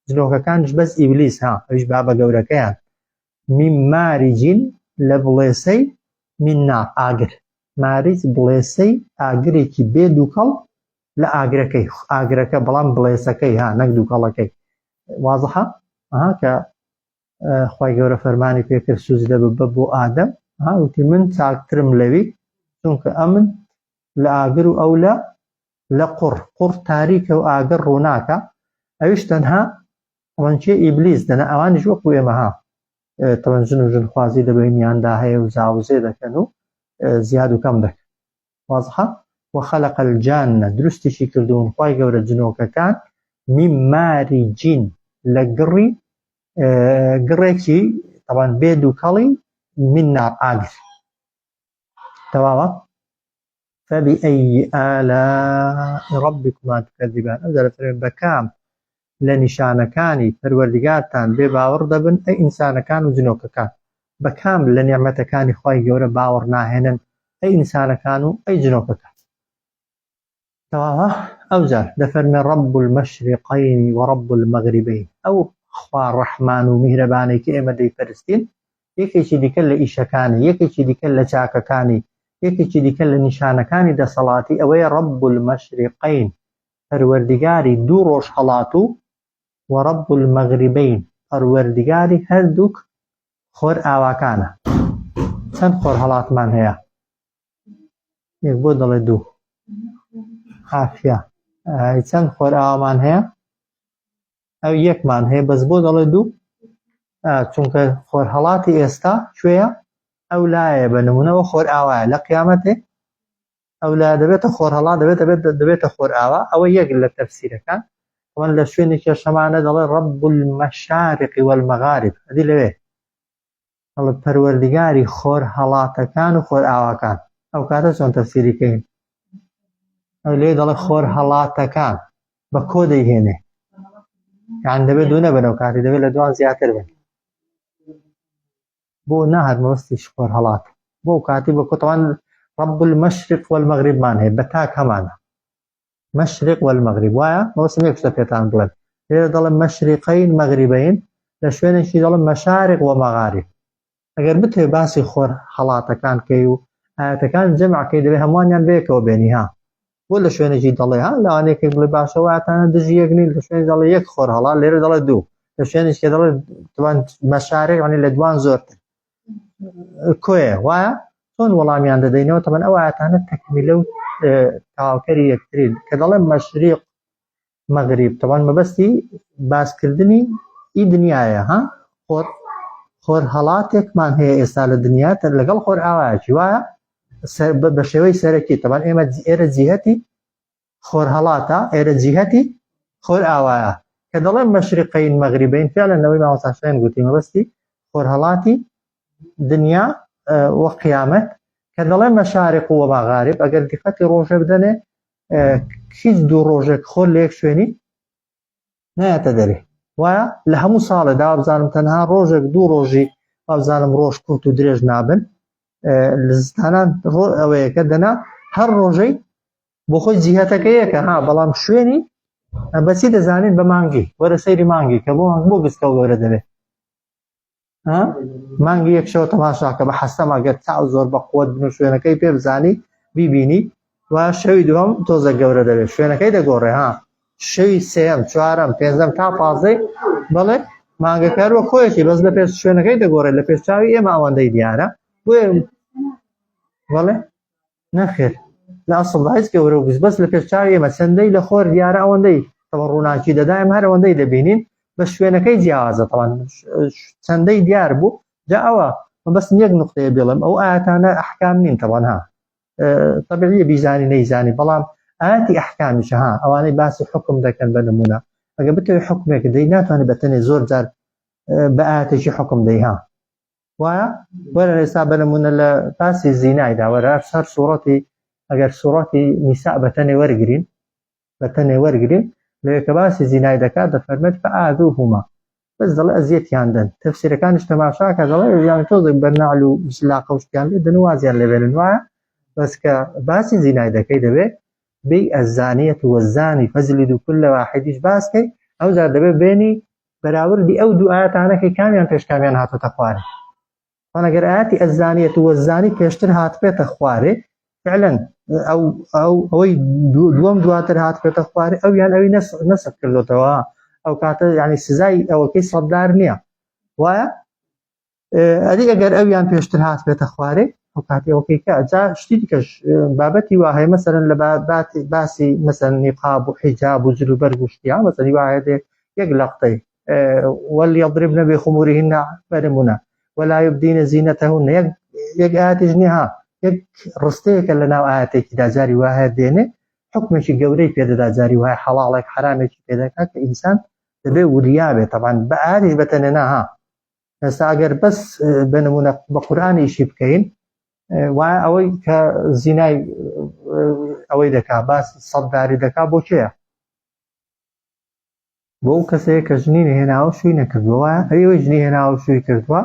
جنۆکەکانش بەس ئیبلیس ها ئەویش بابە گەورەکەیان من مارج لە بڵێسەی من نار ئاگر ماریج بڵێسەی ئاگرێکی بێ دووکەڵ لە ئاگرەکەی ئاگرەکە بەڵام بڵێسەکەی ها نەک دووکەڵەکەی وازحە ها کە خوای گەورە فەرمانی پێکرد سوجدە ببە بۆ ئادەم ها وتی من چاکترم لەوی چونکە ئەمن لە ئاگر و ئەو لە لە قوڕ قوڕ تاریکە و ئاگر ڕووناکە ئەویش تەنها ئەوان کێ ئیبلیس دەنا ئەوانیش وەکو ئێمە ها تەوەن ژن و ژنخوازی لە بەینیاندا هەیە و زاوزێ دەکەن و زیاد و کەم دەکەن وازحە وخلق الجان دروستیشی کردوون خوای گەورە جنۆکەکان من مارجین لە گڕی گڕێکی تەوان بێ دووکەڵی من نار ئاگر تەواوە فبأي آلاء ربكما تكذبان ئەو دەفەرمێ بەکام لە نیشانەکانی پەروەردگارتان بێ باوەڕ دەبن ئەی ئینسانەکان و جنۆکەکان بەکام لە نیعمەتەکانی خوای گەورە باوەڕ ناهێنن ئەی ئینسانەکان و ئەی جنۆکەکان تەواوە ئەوجار دەفەرمێ رب المشرقین و رب المغربین ئەو خوا ڕەحمان و میهرەبانەی کە ئێمە دەیپەرستین یەکێکی دیکە لە ئیشەکانی، یەکێکی دیکە لە چاکەکانی، یەکێکی دیکە لە نیشانەکانی دەسەڵاتی ئەوەیە رب المشرقین پەروەردگاری دوو ڕۆژهەڵات و و رب المغربین پەروەردگاری هەردووک خۆرئاواکانە. چەند خۆرهەڵاتمان هەیە؟ یەک بۆ دەڵێ دوو. عافیە. چەند خۆرئاوامان هەیە؟ ئەو یەکمان هەیە بەس بۆ دەڵێ دوو چونکە خۆرهەڵاتی ئێستا کوێیە ئەو لایە بە نمونەوە خۆر ئاوایە لە قیامەتێ ئەو لا دەبێتە خۆرهەڵات دەبێت دەبێت دەبێتە خۆر ئاوا ئەوە یەک لە تەفسیرەکان ئەوەن لە شوێنی کێشەمانە دەڵێ ڕب المشارق والمغارب ئەدی لەوێ ئەڵێ پەروەردگاری خۆر هەڵاتەکان و خۆر ئاواکان ئەو کاتە چۆن تەفسیری کەین ئەو لێ دەڵێ خۆر هەڵاتەکان بە کۆ دەیهێنێ یان دەبێت دوو نەبن ئەو کاتی دەبێت لە دوان زیاتر بن بۆ ناهات مەبەستیش خۆر هەڵات بۆ کاتی بە کۆتوان رب المشرق والمغربمان هەیە بە تاک هەمانە مشرق والمغرب وایە مەبەستم یەک شتە پێتان بڵێم لێرە دەڵێم مشرقین مغربین لە شوێنێکی دەڵێم مشارق و مغارب ئەگەر بتەوێ باسی خۆر هەڵاتەکان کەی و ئاەتەکان جەمعکەی دەبێ هەمووانیان بەیەکەوە بێنی ها بۆ لە شوێنێکی دەڵێ ها لەوانەیە بڵێ باشە واتانە دژی یەک نین لە شوێنی دەڵێ یەک خۆر هەڵا لێرە دەڵێ دوو لە شوێنێکی کە دەڵێ دوان مەشارێک عنی لە دوان زۆرتر کۆیە وایە؟ چۆن وەڵامیان دەدەینەوە؟ تەبەن ئەو ئاەتانە تەکمیلە و تەواوکەری یەکترین. کە دەڵێم مەشریق مەغریب تەبان مەبەستی باسکردنی ئی دنیاە ها خۆر خۆر هەڵاتێکمان هەیە ئێستا لە دنیا لەگەڵ خۆر ئاوایەکی وایە بە شێوەی سەرەکی تەبان ئێمە ئێرە جیهەتی خۆرهەڵاتە ئێرە جیهەتی خۆر ئاوایە کە دەڵێم مەشریقین مەغریبین فعلا لەوەی مامۆستا شایان گوتی مەبەستی خۆرهەڵاتی دنیا وە قیامەت کە دەڵێم مەشارق و مەغارب ئەگەر دیقەتی ڕۆژێ بدەنێ هیچ دوو ڕۆژێک خۆر لە یەک شوێنی نایەتە دەرێ وایە لە هەموو ساڵێ دا بزانم تەنها ڕۆژێک دوو ڕۆژی وابزانم ڕۆژ کورت و درێژ نابن لە زستانان ڕۆ ئەوەیەکە دەنا هەر ڕۆژەی بۆ خۆی جیهتەکە یەکە ها بەڵام شوێنی بەچی دەزانین بە مانگی وەرە سەیری مانگی کە بۆ مانگ بۆ گسکە گەورە دەبێت مانگی یەک شەوە تەماشاکە بە حەسەم ئەگەر چاو زۆر بە قوت بن و شوێنەکەی پێ بزانی بیبینی و شەوی دووەم تۆزە گەورە دەبێت شوێنەکەی دەگۆڕێ ها شەوی سێم چوارەم پێنجەم تا پازدەی بەڵێ مانگەکە وە خۆیەتی بەس لە پێش شوێنەکەی دەگۆڕێت لە پێش چاوی ئێمە ئەوەندەی دیارە بۆیە بەڵێ نەخێر لە ئەسڵدا هیچ گەورە و بەس لە پێش چاوی ئێمە چەندەی لە خۆر دیارە ئەوەندەی تەوە ڕووناکی دەدا ئێمە هەر ئەوەندەی دەبینین بە شوێنەکەی جیاوازە تەوان چەندەی دیار بوو جا ئەوە مەبەستم یەک نقطەیە بڵێم ئەو ئاەتانە ئەحکام نین تەوان ها طبیعیە بیزانی نەیزانی بەڵام ئاەتی ئەحکامیشە ها ئەوانەی باسی حکم دەکەن بە نمونە ئەگە بتەوێت حکمێک دەی ناتوانێت بە تەنێ زۆر جار بە ئاەتێکی حکم دەی ها وایە وەرە ئێستا بە نمونە لە باسی زینایدا وەرە سەر سوڕەتی ئەگەر سوڕەتی نیسا بە تەنێ وەرگین بە تەنێ وەرگین لەوێ کە باسی زینای دەکات دەفەرمێت فآذوهما بەس دەڵێ ئەزیەتیان دەن تەفسیرەکانیش تەماشاکە دەڵێ یان تۆزێک بەرنعل و لاقە و شتیان لێ دەن و وازیان لێ بێنن وایە بەس کە باسی زینای دەکەی دەبێ بێی الزانیة والزانی فاجلدوا كل واحدیش باس کەی ئەوجار دەبێ بێنی بەراوردی ئەو دوو ئاەتانە کەی کامیان پێش کامیان هاتۆتە خوارێ ئەگەر ئاەتی الزانیة والزانی پێشتر هاتبێتە خوارێ فعلا ئەو ئەو ئەوەی دووەم دواتر هاتبێتە خوارێ ئەو یان ئەوی نەسخ کردوتەوە ئەو کاتە یعنی سزای ئەوەکەی سەددار نییە وایە ئەدی ئەگەر ئەویان پێشتر هاتبێتە خوارێ ئەو کاتی ئەوەکەی کە جا شتی دیکەش بابەتی وا هەیە مەسەرەن لە باسی مەسەن نیقاب و حیجاب و جلوبەرگ و شتیا مەسەری وا هەیە دێ یەک لەقتەی وليضربن بخمورهن بەرمونە ولا يبدين زينتهن یەک یەک ئاەتیش نییە ها یەک ڕستەیەکە لە ناو ئاەتێکیدا جاری وا هەیە دێنێ حکمێکی گەورەی پێدەدا جاری وای حەڵاڵێک حرامێکی پێدەکات کە ئینسان دەبێ وریا بێت تەبان بە ئاریش بەتەنێ نا ها ئێستا ئەگەر بەس بە نمونە بە قورئان ئیشی بکەین وایە ئەوەی کە زینای ئەوەی دەکا باس سەدداری دەکا بۆ کێیە بۆ ئەو کەسەیە کە ژنی نەهێناوە شووی نەکردووە وایە ئەوەی ژنی هێناوە شووی کردووە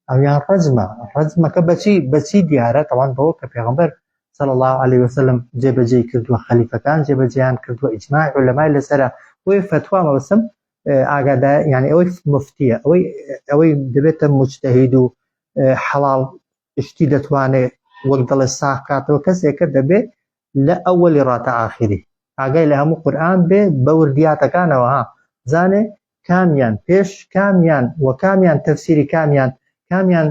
ئەویان ڕەجمە ڕەجمەکە بەچی بەچی دیارە تەوان بەوە کە پێغەمبەر صلی الله علیه وسلم جێبەجێی کردووە خەلیفەکان جێبەجێیان کردووە ئیجماع علەمای لەسەرە بۆیە فەتوا مەبەستم ئاگادار یعنی ئەوەی مفتیە ئەوەی ئەوەی دەبێتە مجتهید و حەڵاڵ شتی دەتوانێت وەک دەڵێ ساغ کاتەوە کەسێکە دەبێت لە ئەوەلی ڕاتە ئاخری ئاگای لە هەموو قورئان بێ بە وردیاتەکانەوە ها زانێ کامیان پێش کامیان و کامیان تەفسیری کامیان کامیان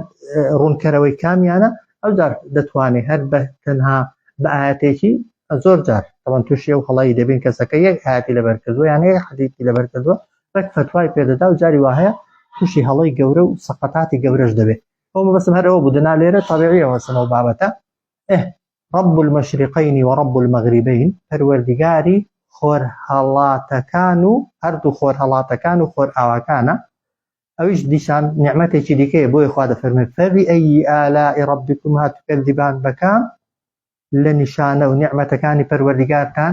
ڕوونکەرەوەی کامیانە ئەو جار دەتوانێت هەر بە تەنها بە ئاەتێکی زۆر جار تەوان تووشی ئەو هەڵی دەبین کەسەکە یەک ئاەتی لەبەر کردووە یان یەک حەدیثی لەبەر کردووە ڕێک فەتوای پێدەدا و جاری وا هەیە تووشی هەڵەی گەورە و سەقەتاتی گەورەش دەبێت ئەو مەبەستم هەر ئەوە بوو دەنا لێرە تەبیعیە مەسەن ئەو بابەتە ئه رب المشرقین و رب المغربین پەروەردگاری خۆرهەڵاتەکان و هەردوو خۆرهەڵاتەکان و خۆرئاواکانە ئەویش دیسان نیعمەتێکی دیکەیە بۆیە خوا دەفەرمێ فبأي آلاء ربكما تكذبان بەکام لە نیشانە و نیعمەتەکانی پەروەردگارتان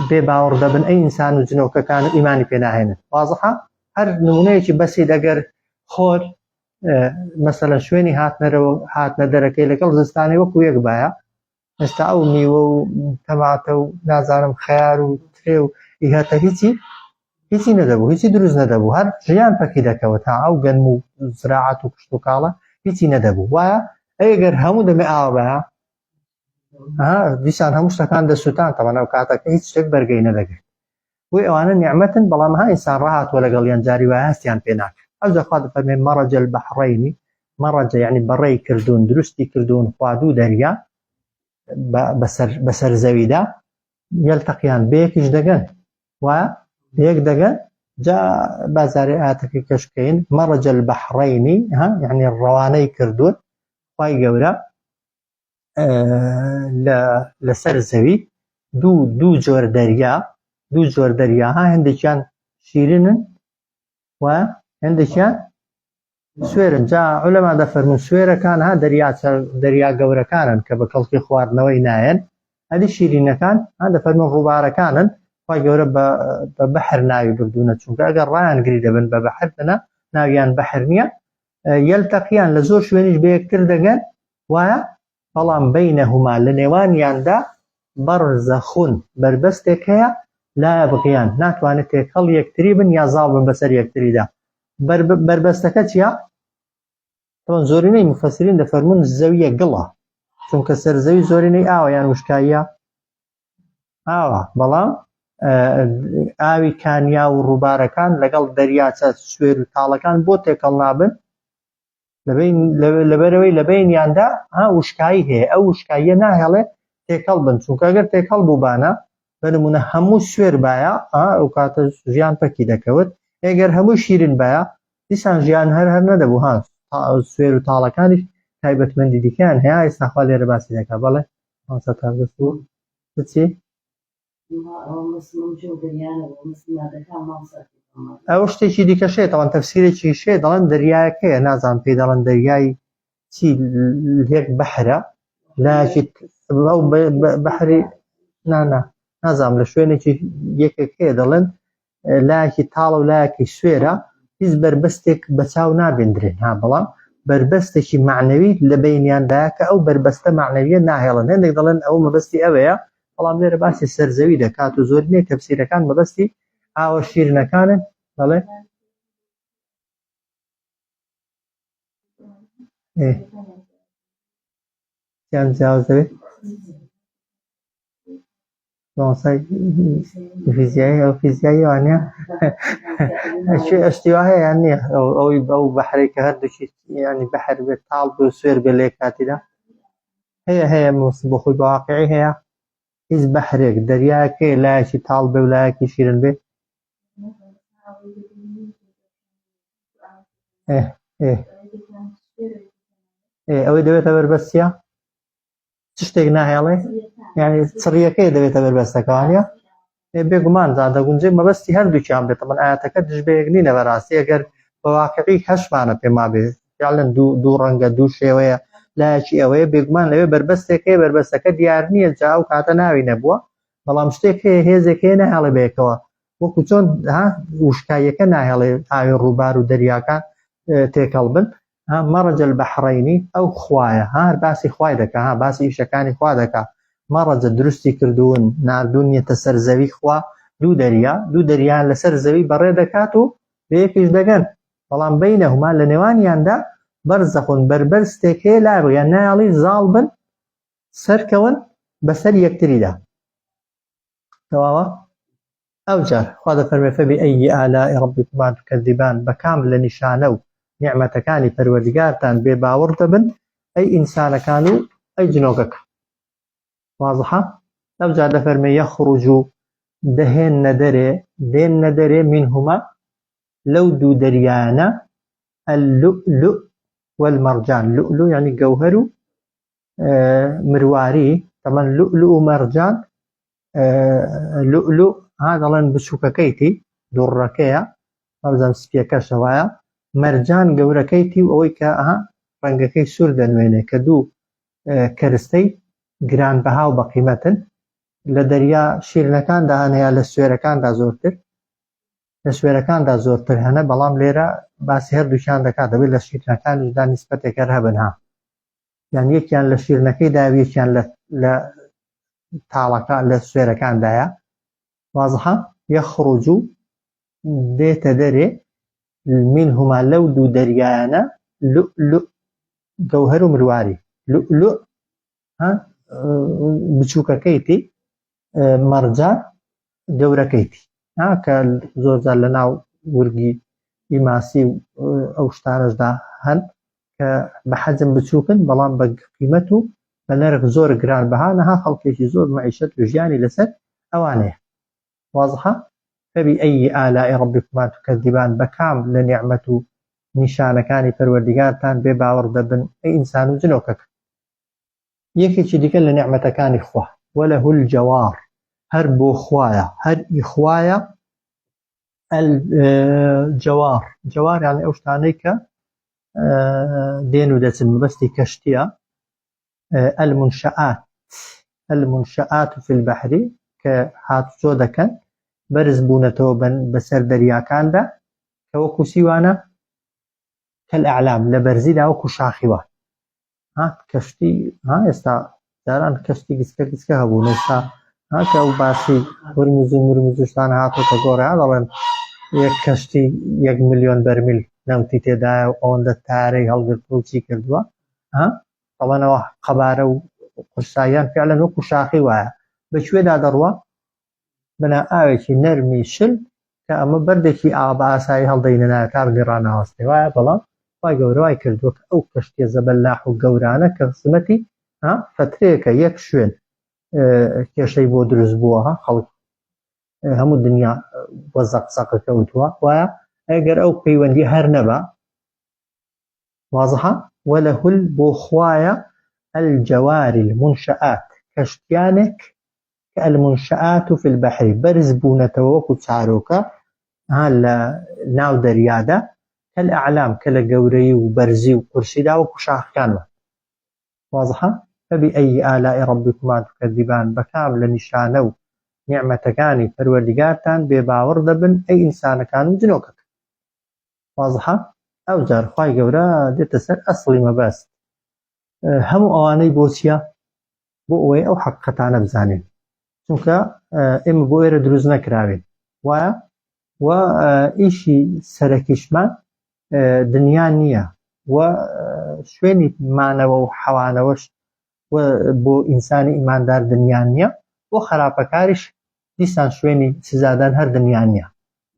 بێ باوەڕ دەبن ئەی ئینسان و جنۆکەکان و ئیمانی پێناهێنن وازحە هەر نمونەیەکی بەسیت ئەگەر خۆر مەسەلە شوێنی هاتنەرەوە هاتنە دەرەکەی لەگەڵ زستانی وەکو یەک باە ئێستا ئەو میوە و تەماتە و نازانم خەیار و ترێ و ئیهاتە هیچی هیچی نەدەبوو هیچی دروست نەدەبوو هەر ژیان پەکی دەکەوت تا ئەو گەنم و زراعەت و کشت و کاڵە هیچی نەدەبوو وایە ئەگەر هەموو دەمێ ئاوا بایە دیسان هەموو شتەکان دەسووتان تەوان ئەو کاتەکە هیچ شتێک بەرگەی نەدەگرت بۆی ئەوانە نیعمەتن بەڵام ها ئینسان ڕاهاتوە لەگەڵیان جاری وایە هەستیان پێ ناکات ئەو جا خوا دەفەرمێ مەڕەجە البەحرەینی. مەڕەجە یعنی بەڕێی کردوون دروستی کردوون خوا دوو دەریا بەسەر بەسەر زەویدا یەلتەقیان بەیەکیش دەگەن وایە بەیەک دەگەن جا بازاری ئاتەکەی کەشکەین مەڕەجە البحرینی ها یعنی ڕەوانەی کردوون خوای گەورە لەسەر زەوی دوو دوو جۆر دەریا دوو جۆر دەریا ها هەندێکیان شیرنن و هەندێکیان سوێرن جا عولەما دەفەرموون سوێرەکان ها دەریا دەریا گەورەکانن کە بە کەڵکی خواردنەوەی نایەن ئەدی شیرینەکان ها دەفەرموون ڕووبارەکانن خوای گەورە بە بە بەحر ناوی بردوونە چونکە ئەگەر ڕایان گری دەبن بە بەحر دەنا ناویان بەحر نییە یەلتەقیان لە زۆر شوێنیش بە یەکتر دەگەن وایە بەڵام بەینەهما لە نێوانیاندا بەرزەخون بەربەستێک هەیە لا یبغیان ناتوانێت تێکەڵ یەکتری بن یا زاڵ بن بەسەر یەکتریدا بەربەستەکە چییە؟ تۆن زۆرینەی مفەسرین دەفەرمونون زەویە گڵە چونکە سەرزەوی زۆرینەی ئاوە یان وشکاییە ئاوە بەڵام ئاوی کانیا و ڕووبارەکان لەگەڵ دەریاچە سوێر و تاڵەکان بۆ تێکەڵ نابن لەبەرەوەی لە بینیاندا ها وشکایی هەیە ئەو وشکاییە ناهێڵێ تێکەڵ بن چونکە ئەگەر تێکەڵ بووبانە بە نمونە هەموو سوێر باە ئەو کاتە ژیان پەکی دەکەوت ئەگەر هەموو شیرن باە دیسان ژیان هەر هەر نەدەبوو ها سوێر و تاڵەکانیش تایبەتمەندی دیکەیان هەیە ئێستا خوا لێرە باسی دەکا بەڵێ مامۆستا تاردەست بوو بچی ئەو شتێکی دیکە شێ دەڵێن تەفسیرێکی شێ دەڵێن دەریایەکەیە نازان پێی دەڵێن دەریای چی لێک بەحرە لاکی ئەو بەحری نانا نازانم لە شوێنێکی یەکێک هەیە دەڵێن لایەکی تاڵە و لایەکی سوێرە هیچ بەربەستێک بە چاو نابیندرێن ها بەڵام بەربەستێکی معنەوی لە بینیاندایە کە ئەو بەربەستە معنەویە ناهێڵن هەندێک دەڵێن ئەو مەبەستی ئەوەیە بەڵام لێرە باسی سەرزەوی دەکات و زۆرینەی تەفسیرەکان مەبەستی ئاوە شیرنەکانن بەڵێ یان جیاواز دەبێت مامۆستای فیزیایی ئەو فیزیایی وانە ئەشتی وا هەیە یان نییە ئەوەی ئەو بەحرەی کە هەردووکی ینی بەحر بێت تاڵ بێ و سوێر بێ لە یەک کاتیدا هەیە هەیە مۆسم بۆ خۆی بە واقعی هەیە هیچ بەحرێک دەریاکەی لایەکی تاڵ بێ و لایەکی شیرن بێ ئەوەی دەبێتە بەربەستە چ شتێک ناهێڵێ یعنی چڕیەکەی دەبێتە بەربەستەکانە بێگومان دا دەگونجێ مەبەستی هەردووکیان بێتە من ئاەتەکە دژ بە یەک نینە بەڕاستی ئەگەر بە واقعی هەشمانە پێما بێ فعلەن دوو دوو ڕەنگە دوو شێوەیە لایەکی ئەوەیە بێگومان لەوێ بەربەستێک هەیە بەربەستەکە دیار نییە جا ئەو کاتە ناوی نەبووە بەڵام شتێک هەیە هێزێک هەیە ناهێڵێ بەیەکەوە وەکو چۆن ها وشکاییەکە ناهێڵێ ئاوی ڕووبار و دەریاکان تێکەڵ بن ها مەڕەج البحرین ئەو خوایە ها هەر باسی خوای دەکا ها باسی ئیشەکانی خوا دەکا مەڕەجە دروستی کردوون ناردوونیەتە سەر زەوی خوا دوو دەریا دوو دەریان لەسەر زەوی بەڕێ دەکات و بە یەکیش دەگەن بەڵام بینەهما لە نێوانیاندا بەرزەخون بەربەرستێک هەیە لای یان نایەڵی زاڵ بن سەرکەون بەسەر یەکتریدا تەواوە ئەوجار خوا دەفەرمێ فبأي آلاء ربكما تكذبان بە کام لە نیشانە و نیعمەتەکانی پەروەردگارتان بێ باوەڕ دەبن ئەی ئینسانەکان و ئەی جنۆکەکە واضحە ئەوجار دەفەرمێ یخرج دەهێننە دەرێ دێننە دەرێ منهما لەو دوو دەریایانە اللؤلؤ والمرجان لؤلؤ یعنی گەوهەر و مرواری تەمەن لؤلؤ و مەرجان لؤلؤ ها دەڵێن بچووکەکەیتی دوڕەکەیە بەزان سپیەکەشە وایە مەرجان گەورەکەیتی و ئەوەی کە ئەها ڕەنگەکەی سوور دەنوێنێ کە دوو کەرستەی گرانبەها و بەقیمەتن لە دەریا شیرنەکاندا هەن یا لە سوێرەکاندا زۆرتر لە سوێرەکاندا زۆرتر هەنە بەڵام لێرە باسی هەردووکیان دەکات دەبێت لە شیرنەکانیشدا نیسبەتێک هەر هەبن ها یان یەکیان لە شیرنەکەیدا و یەکیان لە لە تاڵەکە لە سوێرەکاندایە وازحە یەخرج دێتە دەرێ منهما لەو دوو دەریایانە لؤلؤ گەوهەر و مرواری لؤلؤ ها بچووکەکەیتی مەرجان گەورەکەیتی ها کە زۆر جار لە ناو ورگی ئیماسی و ئەو شتانەشدا هەن. کە بە حەجم بچووکن بەڵام بە قیمەت و بە نرخ زۆر گران بەها نەها خەڵکێکی زۆر مەعیشەت و ژیانی لەسەر ئەوانەیە وازحە فبأي آلاء ربكما تكذبان بە کام لە نیعمەت و نیشانەکانی پەروەردیگارتان بێ باوەڕ دەبن ئەی ئینسان و جنۆکەکە یەکێکی دیکە لە نیعمەتەکانی خوا وله الجوار هەر بۆ خوایە هەر ئی خوایە الجوار جوار یعنی ئەو شتانەی کە دێن و دەچن مەبەستی کەشتیە المنشآت المنشآت في البحر کە هاتوچۆ دەکەن بەرز بوونەتەوە بەسەر دەریاکاندا کە وەکو سیوانە كالأعلام لە بەرزیدا وەکو شاخی وان ها کەشتی ها ئێستا جاران کەشتی گچکە گچکە هەبوو ئێستا ها کە ئەو باسی هورمز و مرمز و شتانە هاتۆتە گۆڕێ ها دەڵێن یەک کەشتی 1 میلیۆن بەرمیل نەوتی تێدایە و ئەوەندە تارەی هەڵگرتووە و چی کردووە ها دەڵێنەوە قەبارە و قورساییان فعلەن وەکو شاخی وایە بە کوێدا دەڕوا بەنا ئاوێکی نەرمی شل کە ئەمە بەردێکی ئاوا بە ئاسایی هەڵدەینە ناوێ تا بنی ڕاناوەستێ وایە بەڵام خوای گەورە وای کردووە کە ئەو کەشتیە زەبەلاح و گەورانە کە خزمەتی ها فترەیەکە یەک شوێن کێشەی بۆ دروست بووە ها خەڵک هەموو دنیا بۆ زەق زەقە کەوتووە وایە ئەگەر ئەو پەیوەندی هەر نەبا وازحە وله بۆ خوایە الجوار المنشآت کەشتیانێک کە المنشآت فی البحر بەرز بوونەتەوە وەکو چارۆکە ها لە ناو دەریادا كالأعلام کە لە گەورەی و بەرزی و قورسیدا وەکو شاخەکان وان واضحە فبأي آلاء ربكما تكذبان بەکام لە نیشانە و نیعمەتەکانی پەروەردگارتان بێباوەڕ دەبن ئەی ئینسانەکان و جنۆکەکان وازحە ئەوجار خوای گەورە دێتە سەر ئەسڵی مەبەست هەموو ئەوانەی بۆ چییە بۆ ئەوەی ئەو حەقیقەتانە بزانین چونکە ئێمە بۆ ئێرە دروست نەکراوین وایە و ئیشی سەرەکیشمان دنیا نییە و شوێنی مانەوە و حەوانەوەش بۆ ئینسانی ئیماندار دنیا نییە بۆ خراپەکاریش دیسان شوێنی سزادان هەر دنیا نییە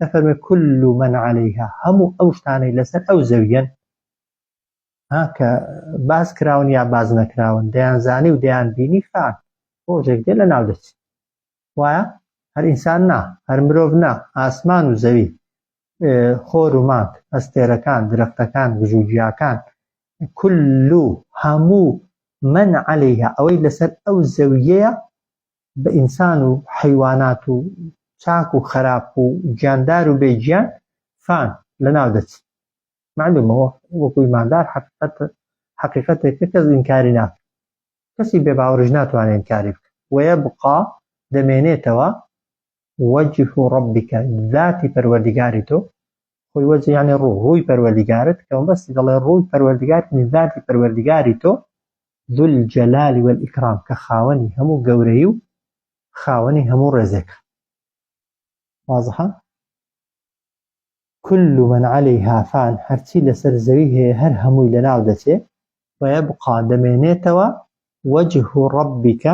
دەفەرمێ كل من عليها هەموو ئەو شتانەی لەسەر ئەو زەویەن ها کە باس کراون یا باز نەکراون دەیانزانی و دەیان بینی فان ڕۆژێک دێ لە ناو دەچن وایە هەر ئینسان نا هەر مرۆڤ نا ئاسمان و زەوی خۆر و مانگ ئەستێرەکان درەختەکان گژوگیاکان كل هەموو من عليها ئەوەی لەسەر ئەو زەویەیە بە ئینسان و حەیوانات و چاک و خەراپ و گیاندار و بێ گیان فان لەناو دەچن معلومە وەکو ئیماندار حەقیقەت حەقیقەتێکە کەس ئینکاری ناکە کەسی بێ باوەڕیش ناتوانێت ئینکاری بکە ويبقى دەمێنێتەوە وجه ربك ذاتی پەروەردگاری تۆ خۆی وجه یعنی ڕوو ڕووی پەروەردگارت کە مەبەستی دەڵێ ڕووی پەروەردگار ذاتی پەروەردگاری تۆ ذو الجلال والإکرام کە خاوەنی هەموو گەورەی و خاوەنی هەموو ڕێزێکە واضحە كل من عليها فان هەرچی لەسەر زەوی هەیە هەر هەمووی لەناو دەچێ ويبقى دەمێنێتەوە وجه ربك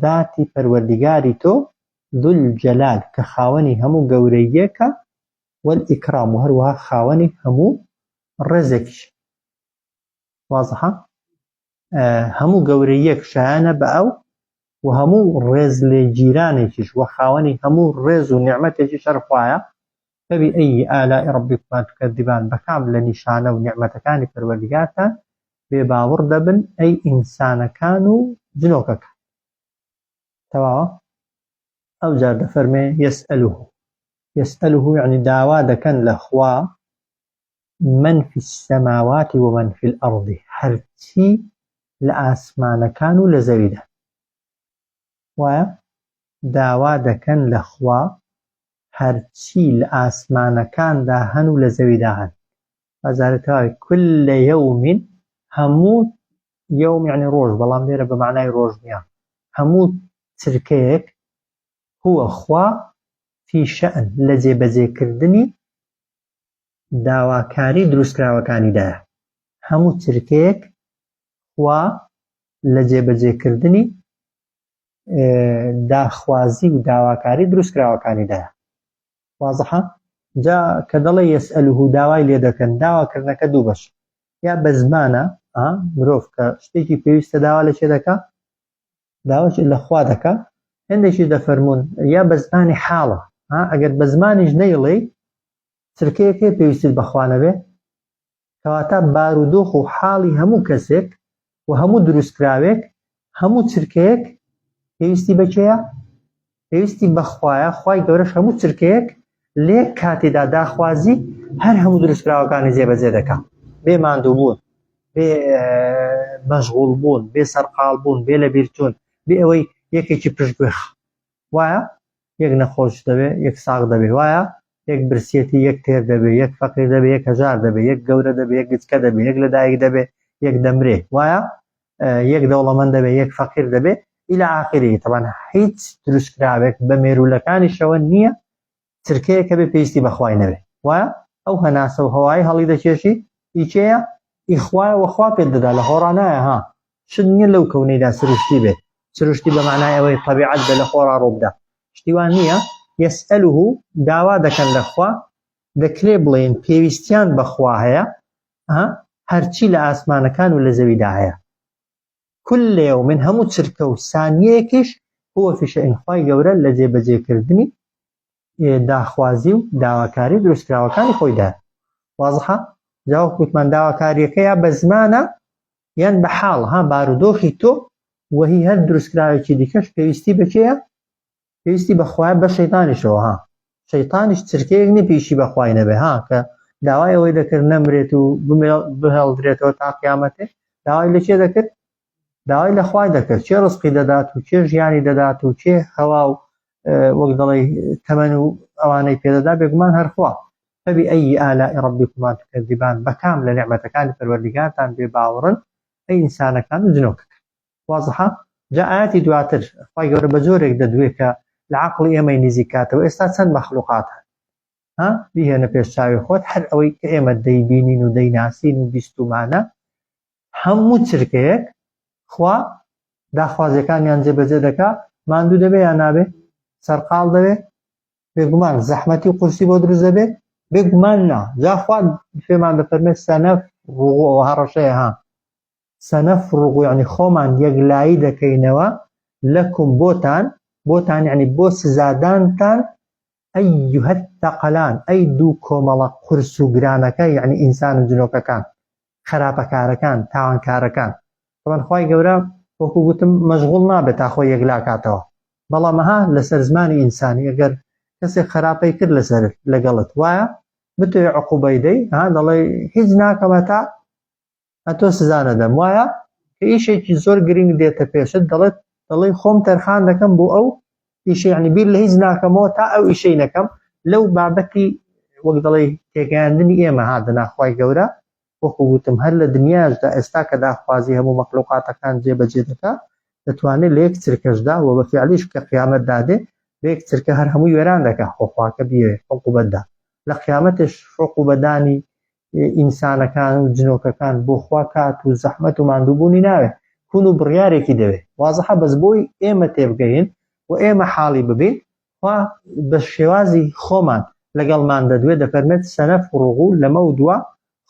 ذاتی پەروەردگاری تۆ ذو الجلال کە خاوەنی هەموو گەورەییەکە والإکرام و هەروەها خاوەنی هەموو ڕێزێکیشە وازحە هەموو گەورەییەک شایانە بە ئەو و هەموو ڕێز لێگیرانێکیش وە خاوەنی هەموو ڕێز و نیعمەتێکیش هەر خوایە فبأي آلاء ربكما تكذبان بە کام لە نیشانە و نیعمەتەکانی پەروەردگارتان بێ باوەڕ دەبن ئەی ئینسانەکان و جنۆکەکان تەواوە ئەوجار دەفەرمێ يسأله يسأله یعنی داوا دەکەن لە خوا من في السماوات ومن في الأرض هەرچی لە ئاسمانەکان و لە زەویدا وایە داوا دەکەن لە خوا هەرچی لە ئاسمانەکاندا هەن و لە زەویدا هەن بازارە تەواوی كل يوم هەموو يوم یعنی ڕۆژ بەڵام لێرە بە معنای ڕۆژ نییە هەموو چرکەیەک هو خوا في شأن لە جێبەجێکردنی داواکاری دروستکراوەکانیدایە. هەموو چرکەیەک خوا لە جێبەجێکردنی داخوازی و داواکاری دروستکراوەکانیدایە. وازحە؟ جا کە دەڵێ یەسئەلوه داوای لێ دەکەن، داواکردنەکە دوو بەش. یا بە زمانە مرۆڤ کە شتێکی پێویستە داوا لە چێ دەکا؟ داواش لە خوا دەکا. هەندێکیش دەفەرموون یا بە زمانی حاڵە، ئەگەر بە زمانیش نەیڵێی چرکەیەک هەیە پێویستت بە خوا نەبێ؟ کەواتە بارودۆخ و حاڵی هەموو کەسێک و هەموو دروستکراوێک هەموو چرکەیەک پێویستی بە کێیە؟ پێویستی بە خوایە، خوای گەورەش هەموو چرکەیەک لەیەک کاتیدا داخوازی هەر هەموو دروستکراوەکانی جێبەجێ دەکا بێ ماندووبوون، بێ مەشغوڵ بوون، بێ سەرقاڵ بوون، بێ لەبیرچوون، بێ ئەوەی یەکێکی پشتگوێ خا. وایە؟ یەک نەخۆش دەبێ، یەک ساغ دەبێ، وایە؟ یەک برسیەتی، یەک تێر دەبێ، یەک فەقیر دەبێ، یەک هەژار دەبێ، یەک گەورە دەبێ، یەک گچکە دەبێ، یەک لەدایک دەبێ، یەک دەمرێ، وایە؟ یەک دەوڵەمەند دەبێ، یەک فەقیر دەبێ، إلى آخره. تەبعەن هیچ دروستکراوێک بە مێروولەکانیشەوە نییە چرکەیەک هەبێ پێویستی بە خوای نەبێ، وایە؟ ئەو هەناسە و هەوای هەڵی دەکێشی ئی کێیە؟ ئی خوایە وە خوا پێت دەدا لە خۆڕا نایە ها شت نییە لەو کەونەیدا سروشتی بێت سروشتی بە معنای ئەوەی طبیعەت بێ لە خۆڕا ڕووبدا شتی وا نییە یسأله داوا دەکەن لە خوا دەکرێ بڵێین پێویستیان بە خوا هەیە ها هەرچی لە ئاسمانەکان و لە زەویدا هەیە كل يوم هەموو چرکە و سانیەیەکیش هو في شأن خوای گەورە لە جێبەجێکردنی داخوازی و داواکاری دروستکراوەکانی خۆیدا وازحە جا وەک وتمان داواکاریەکە یا بە زمانە یان بە حاڵ ها بارودۆخی تۆ وەهی هەر دروستکراوێکی دیکەش پێویستی بەکێیە پێویستی بەخوایە بە شەیتانیشەوە ها شەیتانیش چرکەیەک نیە پێویستی بەخوای نەبێ ها کە داوای ئەوەی دەکرد نەمرێت و بهێڵدرێتەوە تا قیامەتێ داوای لە کێ دەکرد داوای لە خوای دەکرد کێ ڕزقی دەدات و کێ ژیانی دەدات و کێ هەوا و وەک دەڵێ تەمەن و ئەوانەی پێدەدا بێگومان هەرخوا فبأي آلاء ربكما تكذبان بەکام لە نیعمەتەکانی پەروەردگارتان بێ باوەڕن ئەی ئینسانەکان و جنۆکەکان وازحە جا ئاەتی دواتر خوای گەورە بە جۆرێک دەدوێ کە لە عەقڵی ئێمەی نزیک کاتەوە ئێستا چەند مەخلوقات هەن ها بیهێنە پێش چاوی خۆت هەر ئەوەی کە ئێمە دەیبینین و دەیناسین و بیستومانە هەموو چرکەیەک خوا داخوازیەکانیان جێبەجێ دەکا ماندوو دەبێ یا نابێ سەرقاڵ دەبێ بێگومان زەحمەتی و قورسی بۆ دروست دەبێت بێگومان نا جا خوا پێمان دەفەرمێت سەنەف ڕوغەوە هەڕەشەیە ها سنفرغ یعنی خۆمان یەکلایی دەکەینەوە لەکم بۆتان بۆتان یعنی بۆ سزادانتان ئەیها الثقلان ئەی دوو کۆمەڵە قورس و گرانەکە یعنی ئینسان و جنۆکەکان خراپەکارەکان تاوانکارەکان طبعا خوای گەورە وەکو گوتم مەشغوڵ نابێت تا خۆی یەکلا کاتەوە بەڵام ها لەسەر زمانی ئینسانی ئەگەر کەسێک خراپەی کرد لەسەر لەگەڵت وایە بتەوێ عقوبەی دەی ها دەڵێ هیچ ناکەمە تا ئەتۆ سزا نەدەم وایە کە ئیشێکی زۆر گرنگ دێتە پێشت دەڵێت دەڵێ خۆم تەرخان دەکەم بۆ ئەو ئیشە یعنی بیر لە هیچ ناکەمەوە تا ئەو ئیشەی نەکەم لەو بابەتی وەک دەڵێ تێگەیاندنی ئێمە هاتە ناخوای گەورە وەکو گوتم هەر لە دنیاشدا ئێستا کە داخوازی هەموو مەخلوقاتەکان جێبەجێ دەکا دەتوانێت لە یەک چرکەشدا و بە فعلیش کە قیامەت دادێ بە یەک چرکە هەر هەمووی وێران دەکا خۆخواکە بیەوێ عقوبەتدا لە قیامەتش عقوبەدانی ئینسانەکان و جنۆکەکان بۆ خوا کات و زەحمەت و ماندووبوونی ناوێ کون و بڕیارێکی دەوێ وازحە بەس بۆی ئێمە تێبگەین و ئێمە حاڵی ببین خوا بە شێوازی خۆمان لەگەڵمان دەدوێ دەفەرمێت سنفرغ لەمە و دوا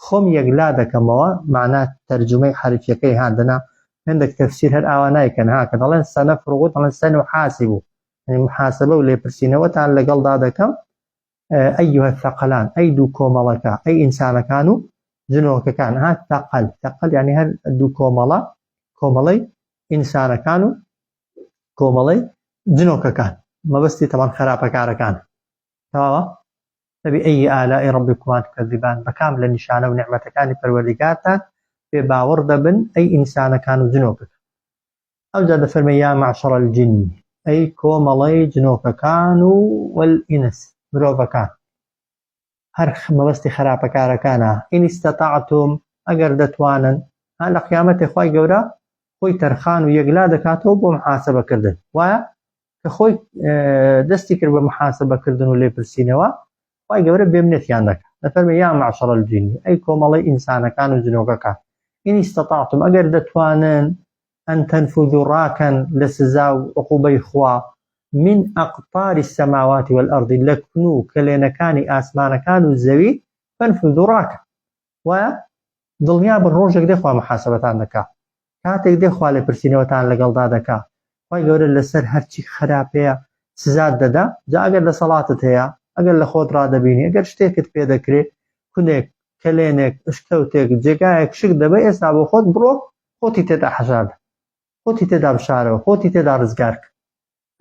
خۆم یەکلا دەکەمەوە معنا تەرجومەی حەرفیەکەی هاندنا هەندێک تەفسیر هەر ئاوا نایکەن ها کە دەڵێن سنفرغ دەڵێن سنحاسب یعنی محاسبە و لێپرسینەوەتان لەگەڵدا دەکەم أيها الثقلان ئەی دوو کۆمەڵەکە ئەی ئینسانەکان و جنۆکەکان ها ثقل ثقل یعنی هەر دوو کۆمەڵە کۆمەڵەی ئینسانەکان و کۆمەڵەی جنۆکەکان مەبەستی تەمان خراپەکارەکان تەواوە فبأي آلاء ربكما تكذبان بەکام لە نیشانە و نیعمەتەکانی پەروەردگارتان بێ باوەڕ دەبن ئەی ئینسانەکان و جنۆکەکان ئەوجا دەفەرمێ یا معشر الجن ئەی کۆمەڵەی جنۆکەکان و والئینس مرۆڤەکان هەر مەبەستی خراپەکارەکانە إن استطعتم ئەگەر دەتوانن ها لە قیامەتی خوای گەورە خۆی تەرخان و یەکلا دەکاتەوە بۆ محاسبەکردن وایە کە خۆی دەستی کرد بە محاسبەکردن و لێپرسینەوە خوای گەورە بێمنەتیان دەکات دەفەرمێ یا معشر الجن ئەی کۆمەڵەی ئینسانەکان و جنۆکەکان إن استطعتم ئەگەر دەتوانن أن تنفذوا ڕاکەن لە سزا و عقوبەی خوا من أقطار السماوات والأرض لە کون و کەلێنەکانی ئاسمانەکان و زەوی فانفذوا ڕاکەن وایە؟ دڵنیا بن ڕۆژێک دێ خوا محاسبەتان دەکا، کاتێک دێ خوا لێپرسینەوەتان لەگەڵدا دەکا، خوای گەورە لەسەر هەرچی خراپەیە سزات دەدا، جا ئەگەر دەسەڵاتت هەیە، ئەگەر لە خۆت ڕادەبینی، ئەگەر شتێکت پێ دەکرێ، کونێک، کەلێنێک، ئشکەوتێک، جێگایەک شک دەبەی ئێستا بۆ خۆت بڕۆ خۆتی تێدا حەشاردە، خۆتی تێدا بشارەوە، خۆتی تێدا ڕزگار کە.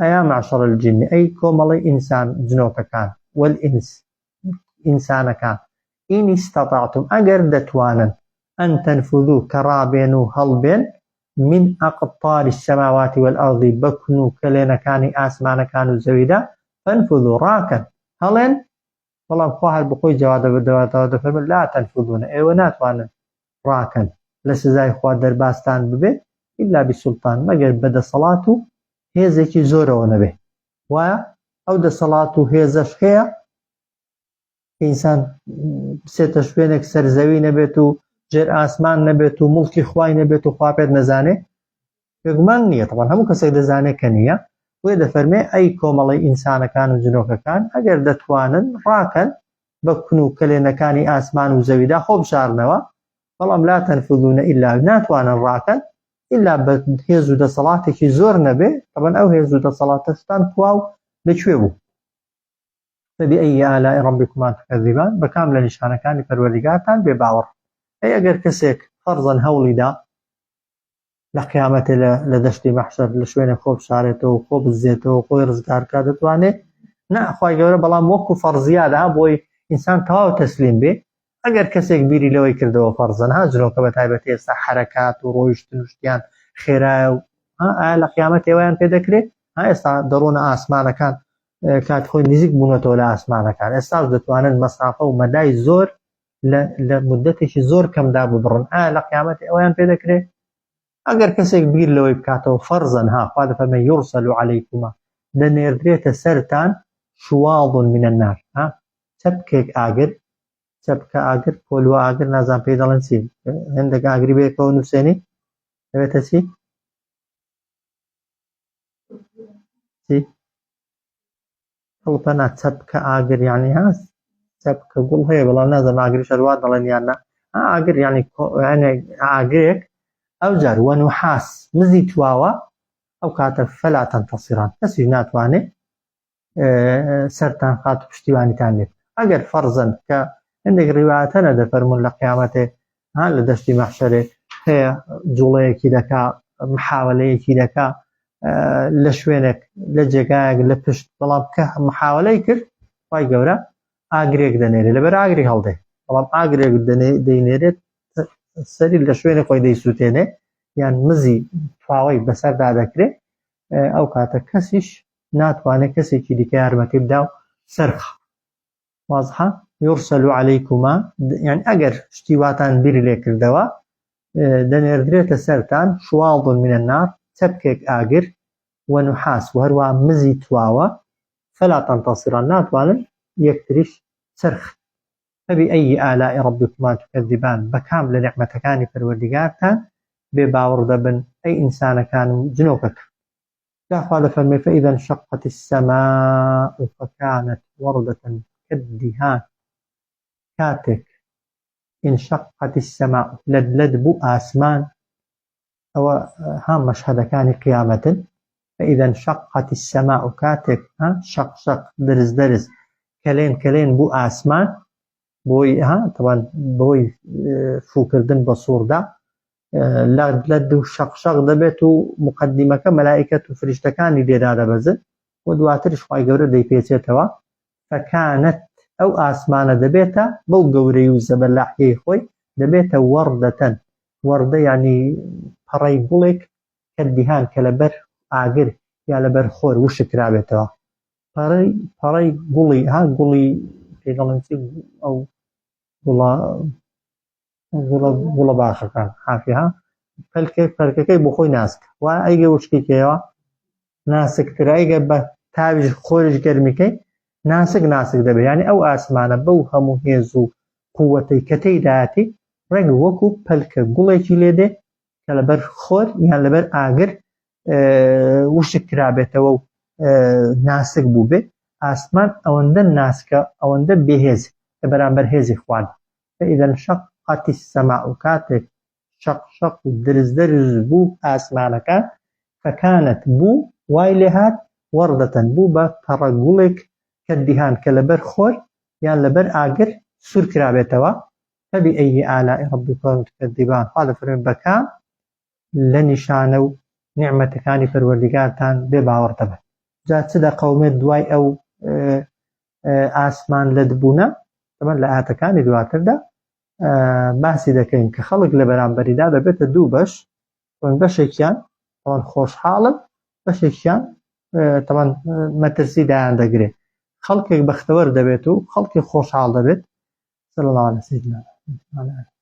ئەیا معشر الجن ئەی کۆمەڵەی ئینسان جنۆکەکان والئینس ئینسانەکان ئین استطعتم ئەگەر دەتوانن ئەن تنفذوا کە ڕابێن و هەڵبێن من اقطار السماوات والارض بە کون و کەلێنەکانی ئاسمانەکان و زەویدا فانفذوا ڕاکەن هەڵێن بەڵام خوا هەر بەخۆی جواب دەداتەوە دەفەرمێت لا تنفذون ئێوە ناتوانن ڕاکەن لە سزای خوا دەربازتان ببێ ئیلا بسلطان مەگەر بە دەسەڵات و هێزێکی زۆرەوە نەبێ وایە ئەو دەسەڵات و هێزەش هەیە ئینسان بچێتە شوێنێک سەرزەوی نەبێت و ژێر ئاسمان نەبێت و مڵکی خوای نەبێت و خوا پێت نەزانێ بێگومان نییە تەبعەن هەموو کەسێک دەزانێت کە نییە بۆیە دەفەرمێ ئەی کۆمەڵی ئینسانەکان و جنۆکەکان ئەگەر دەتوانن ڕاکەن بە کون و کەلێنەکانی ئاسمان و زەویدا خۆ بشارنەوە بەڵام لا تنفذون إلا ناتوانن ڕاکەن ئیلا بە هێز و دەسەڵاتێکی زۆر نەبێ تەبعەن ئەو هێز و دەسەڵاتەشتان کوا و لەکوێ بوو فبأي آلاء ربكما تكذبان بە کام لە نیشانەکانی پەروەردگارتان بێ باوەڕ ئەی ئەگەر کەسێک فەرزەن هەوڵی دا لە قیامەتێ لە دەشتی مەحشەر لە شوێنێک خۆ بشارێتەوە و خۆ بزێتەوە خۆی ڕزگار کا دەتوانێت نا خوای گەورە بەڵام وەکو فەرزیادە بۆی ئینسان تەواو تەسلیم بێ ئەگەر کەسێک بیری لەوەی کردەوە فەرزەن ها جنۆکە بە تایبەتی ئێستا حەرەکات و ڕۆیشتن و شتیان خێرایە و ئایا لە قیامەت ئێوەیان پێ دەکرێت ها ئێستا دەڕۆنە ئاسمانەکان کات خۆی نزیک بوونەتەوە لە ئاسمانەکان ئێستاش دەتوانن مەسافە و مەدای زۆر لە مدەتێکی زۆر کەمدا ببڕن ئایا لە قیامەت ئەویان پێ دەکرێت ئەگەر کەسێک بیر لەوەی بکاتەوە فەرزەن ها خوا دەفەرمێ یورسل علیکما دەنێردرێتە سەرتان شواظ من النار ها چەپکێک ئاگر چەپکە ئاگر پۆلوە ئاگر نازان پێی دەڵێن چی هەندێک ئاگری بەیەکەوە نووسێنی دەبێتە چی چی هەڵپە نا چەپکە ئاگر یعنی ها چەپکە گوڵ هەیە بەڵام نازانم ئاگریش هەروا دەڵێن یان نا ئاگر یعنی ئاگرێک ئەو جار وەنوحاس مزی تواوە ئەو کاتە فەلا تەنتەسیران کەسیش ناتوانێت سەرتان خات و پشتیوانیتان لێ ئەگەر فەرزەن کە هەندێک ڕیواتە نەدەفەرمونون لە قیامەتێ ها لە دەشتی مەحشەرێ هەیە جوڵەیەکی دەکا محاولەیەکی دەکا لە شوێنێک لە جێگایەک لە پشت بەڵام کە محاولەی کرد خی گەورە ئاگرێک دەنێرێت لەبەر ئاگری هەڵدێ بەڵام ئاگرێک دەینێرێت سەری لە شوێنی خۆی دەیسووتێنێ یان مزی تواوەی بەسەردا دەکرێت ئەو کاتە کەسیش ناتوانێت کەسێکی دیکە یارمەتی بدا و سەرخە وازحە یورسل علیکما یعنی ئەگەر شتی واتان بیر لێ کردەوە دەنێردرێتە سەرتان شواظ من النار چەپکێک ئاگر ونحاس و هەروە مزی تواوە فلا تنتصران ناتوانن یەکتریش چرخ فبأي آلاء ربكما تكذبان بەکام لە نیعمەتەکانی پەروەردگارتان بێ باوەڕ دەبن ئەی ئینسانەکان و جنۆکەکان جا خوا دەفەرمێ فإذا انشقت السماء فكانت وردة كالدهان کاتێک انشقت السماء لەت لەت بوو ئاسمان ئەوە ها مەشهەدەکانی قیامەتن فإذا انشقت السماء کاتێک ها شەق شەق درز درز کەلێن کەلێن بوو ئاسمان بۆی ها تەوان بۆی فوکردن بە سووردا لە دوو شەق شەق دەبێت و مقدمەکە مەلائکەت و فریشتەکانی لێدا دەبەزن و دواترش خوای گەورە دەیپێچێتەوە فەکانەت ئەو ئاسمانە دەبێتە بەو گەورەی و زەبەلاحیەی خۆی دەبێتە وەڕدەتەن وەڕدە یعنی پەڕەی گوڵێک کە دیهان کە لەبەر ئاگر یا لەبەر خۆر وشک کرابێتەوە پەڕەی پەڕەی گوڵی ها گوڵی پێ دەڵێن چی ئەو گوڵە گوڵە گوڵە باخەکان حافیها پەلکێک پەلکەکەی بۆ خۆی ناسک وا ئەیگە وشکیکەیەوە ناسکتر ئەیگە بە تاویش خۆریش گەرمیکەی ناسک ناسک دەبێت یعنی ئەو ئاسمانە بەو هەموو هێز و قووەتەی کە تێیدایەتی ڕێک وەکو پەلکە گوڵێکی لێ دێ کە لەبەر خۆر یان لەبەر ئاگر وشک کرابێتەوە و ناسک بوو بێ ئاسمان ئەوەندە ناسکە ئەوەندە بێهێز لە بەرامبەر هێزی خوارد فإذا انشقت. وانشقت السماء کاتێک شەق شەق و درز درز بوو ئاسمانەکان، فکانت بوو وای لێهات وردة بوو بە پەڕە گوڵێک کالدهان کە لەبەر خۆر یان لەبەر ئاگر سوور کرابێتەوە، فبأی آلاء ربکما تکذبان خوا دەفەرموێ بە کام لە نیشانە و نیعمەتەکانی پەروەردیگارتان بێ باوەڕ دەبن. جا چ دەقەومێت دوای ئەو ئاسمان لەتبوونە؟ تەبەن لە ئاتەکانی دواتردا باسی دەکەین کە خەڵک لە بەرامبەریدا دەبێتە دوو بەش، بەشێکیان تەوان خۆشحاڵن، بەشێکیان تەوان مەترسی دایان دەگرێت. خەڵکێک بەختەوەر دەبێت و خەڵکی خۆشحاڵ دەبێت. صلی الله علی سیدنا محمد.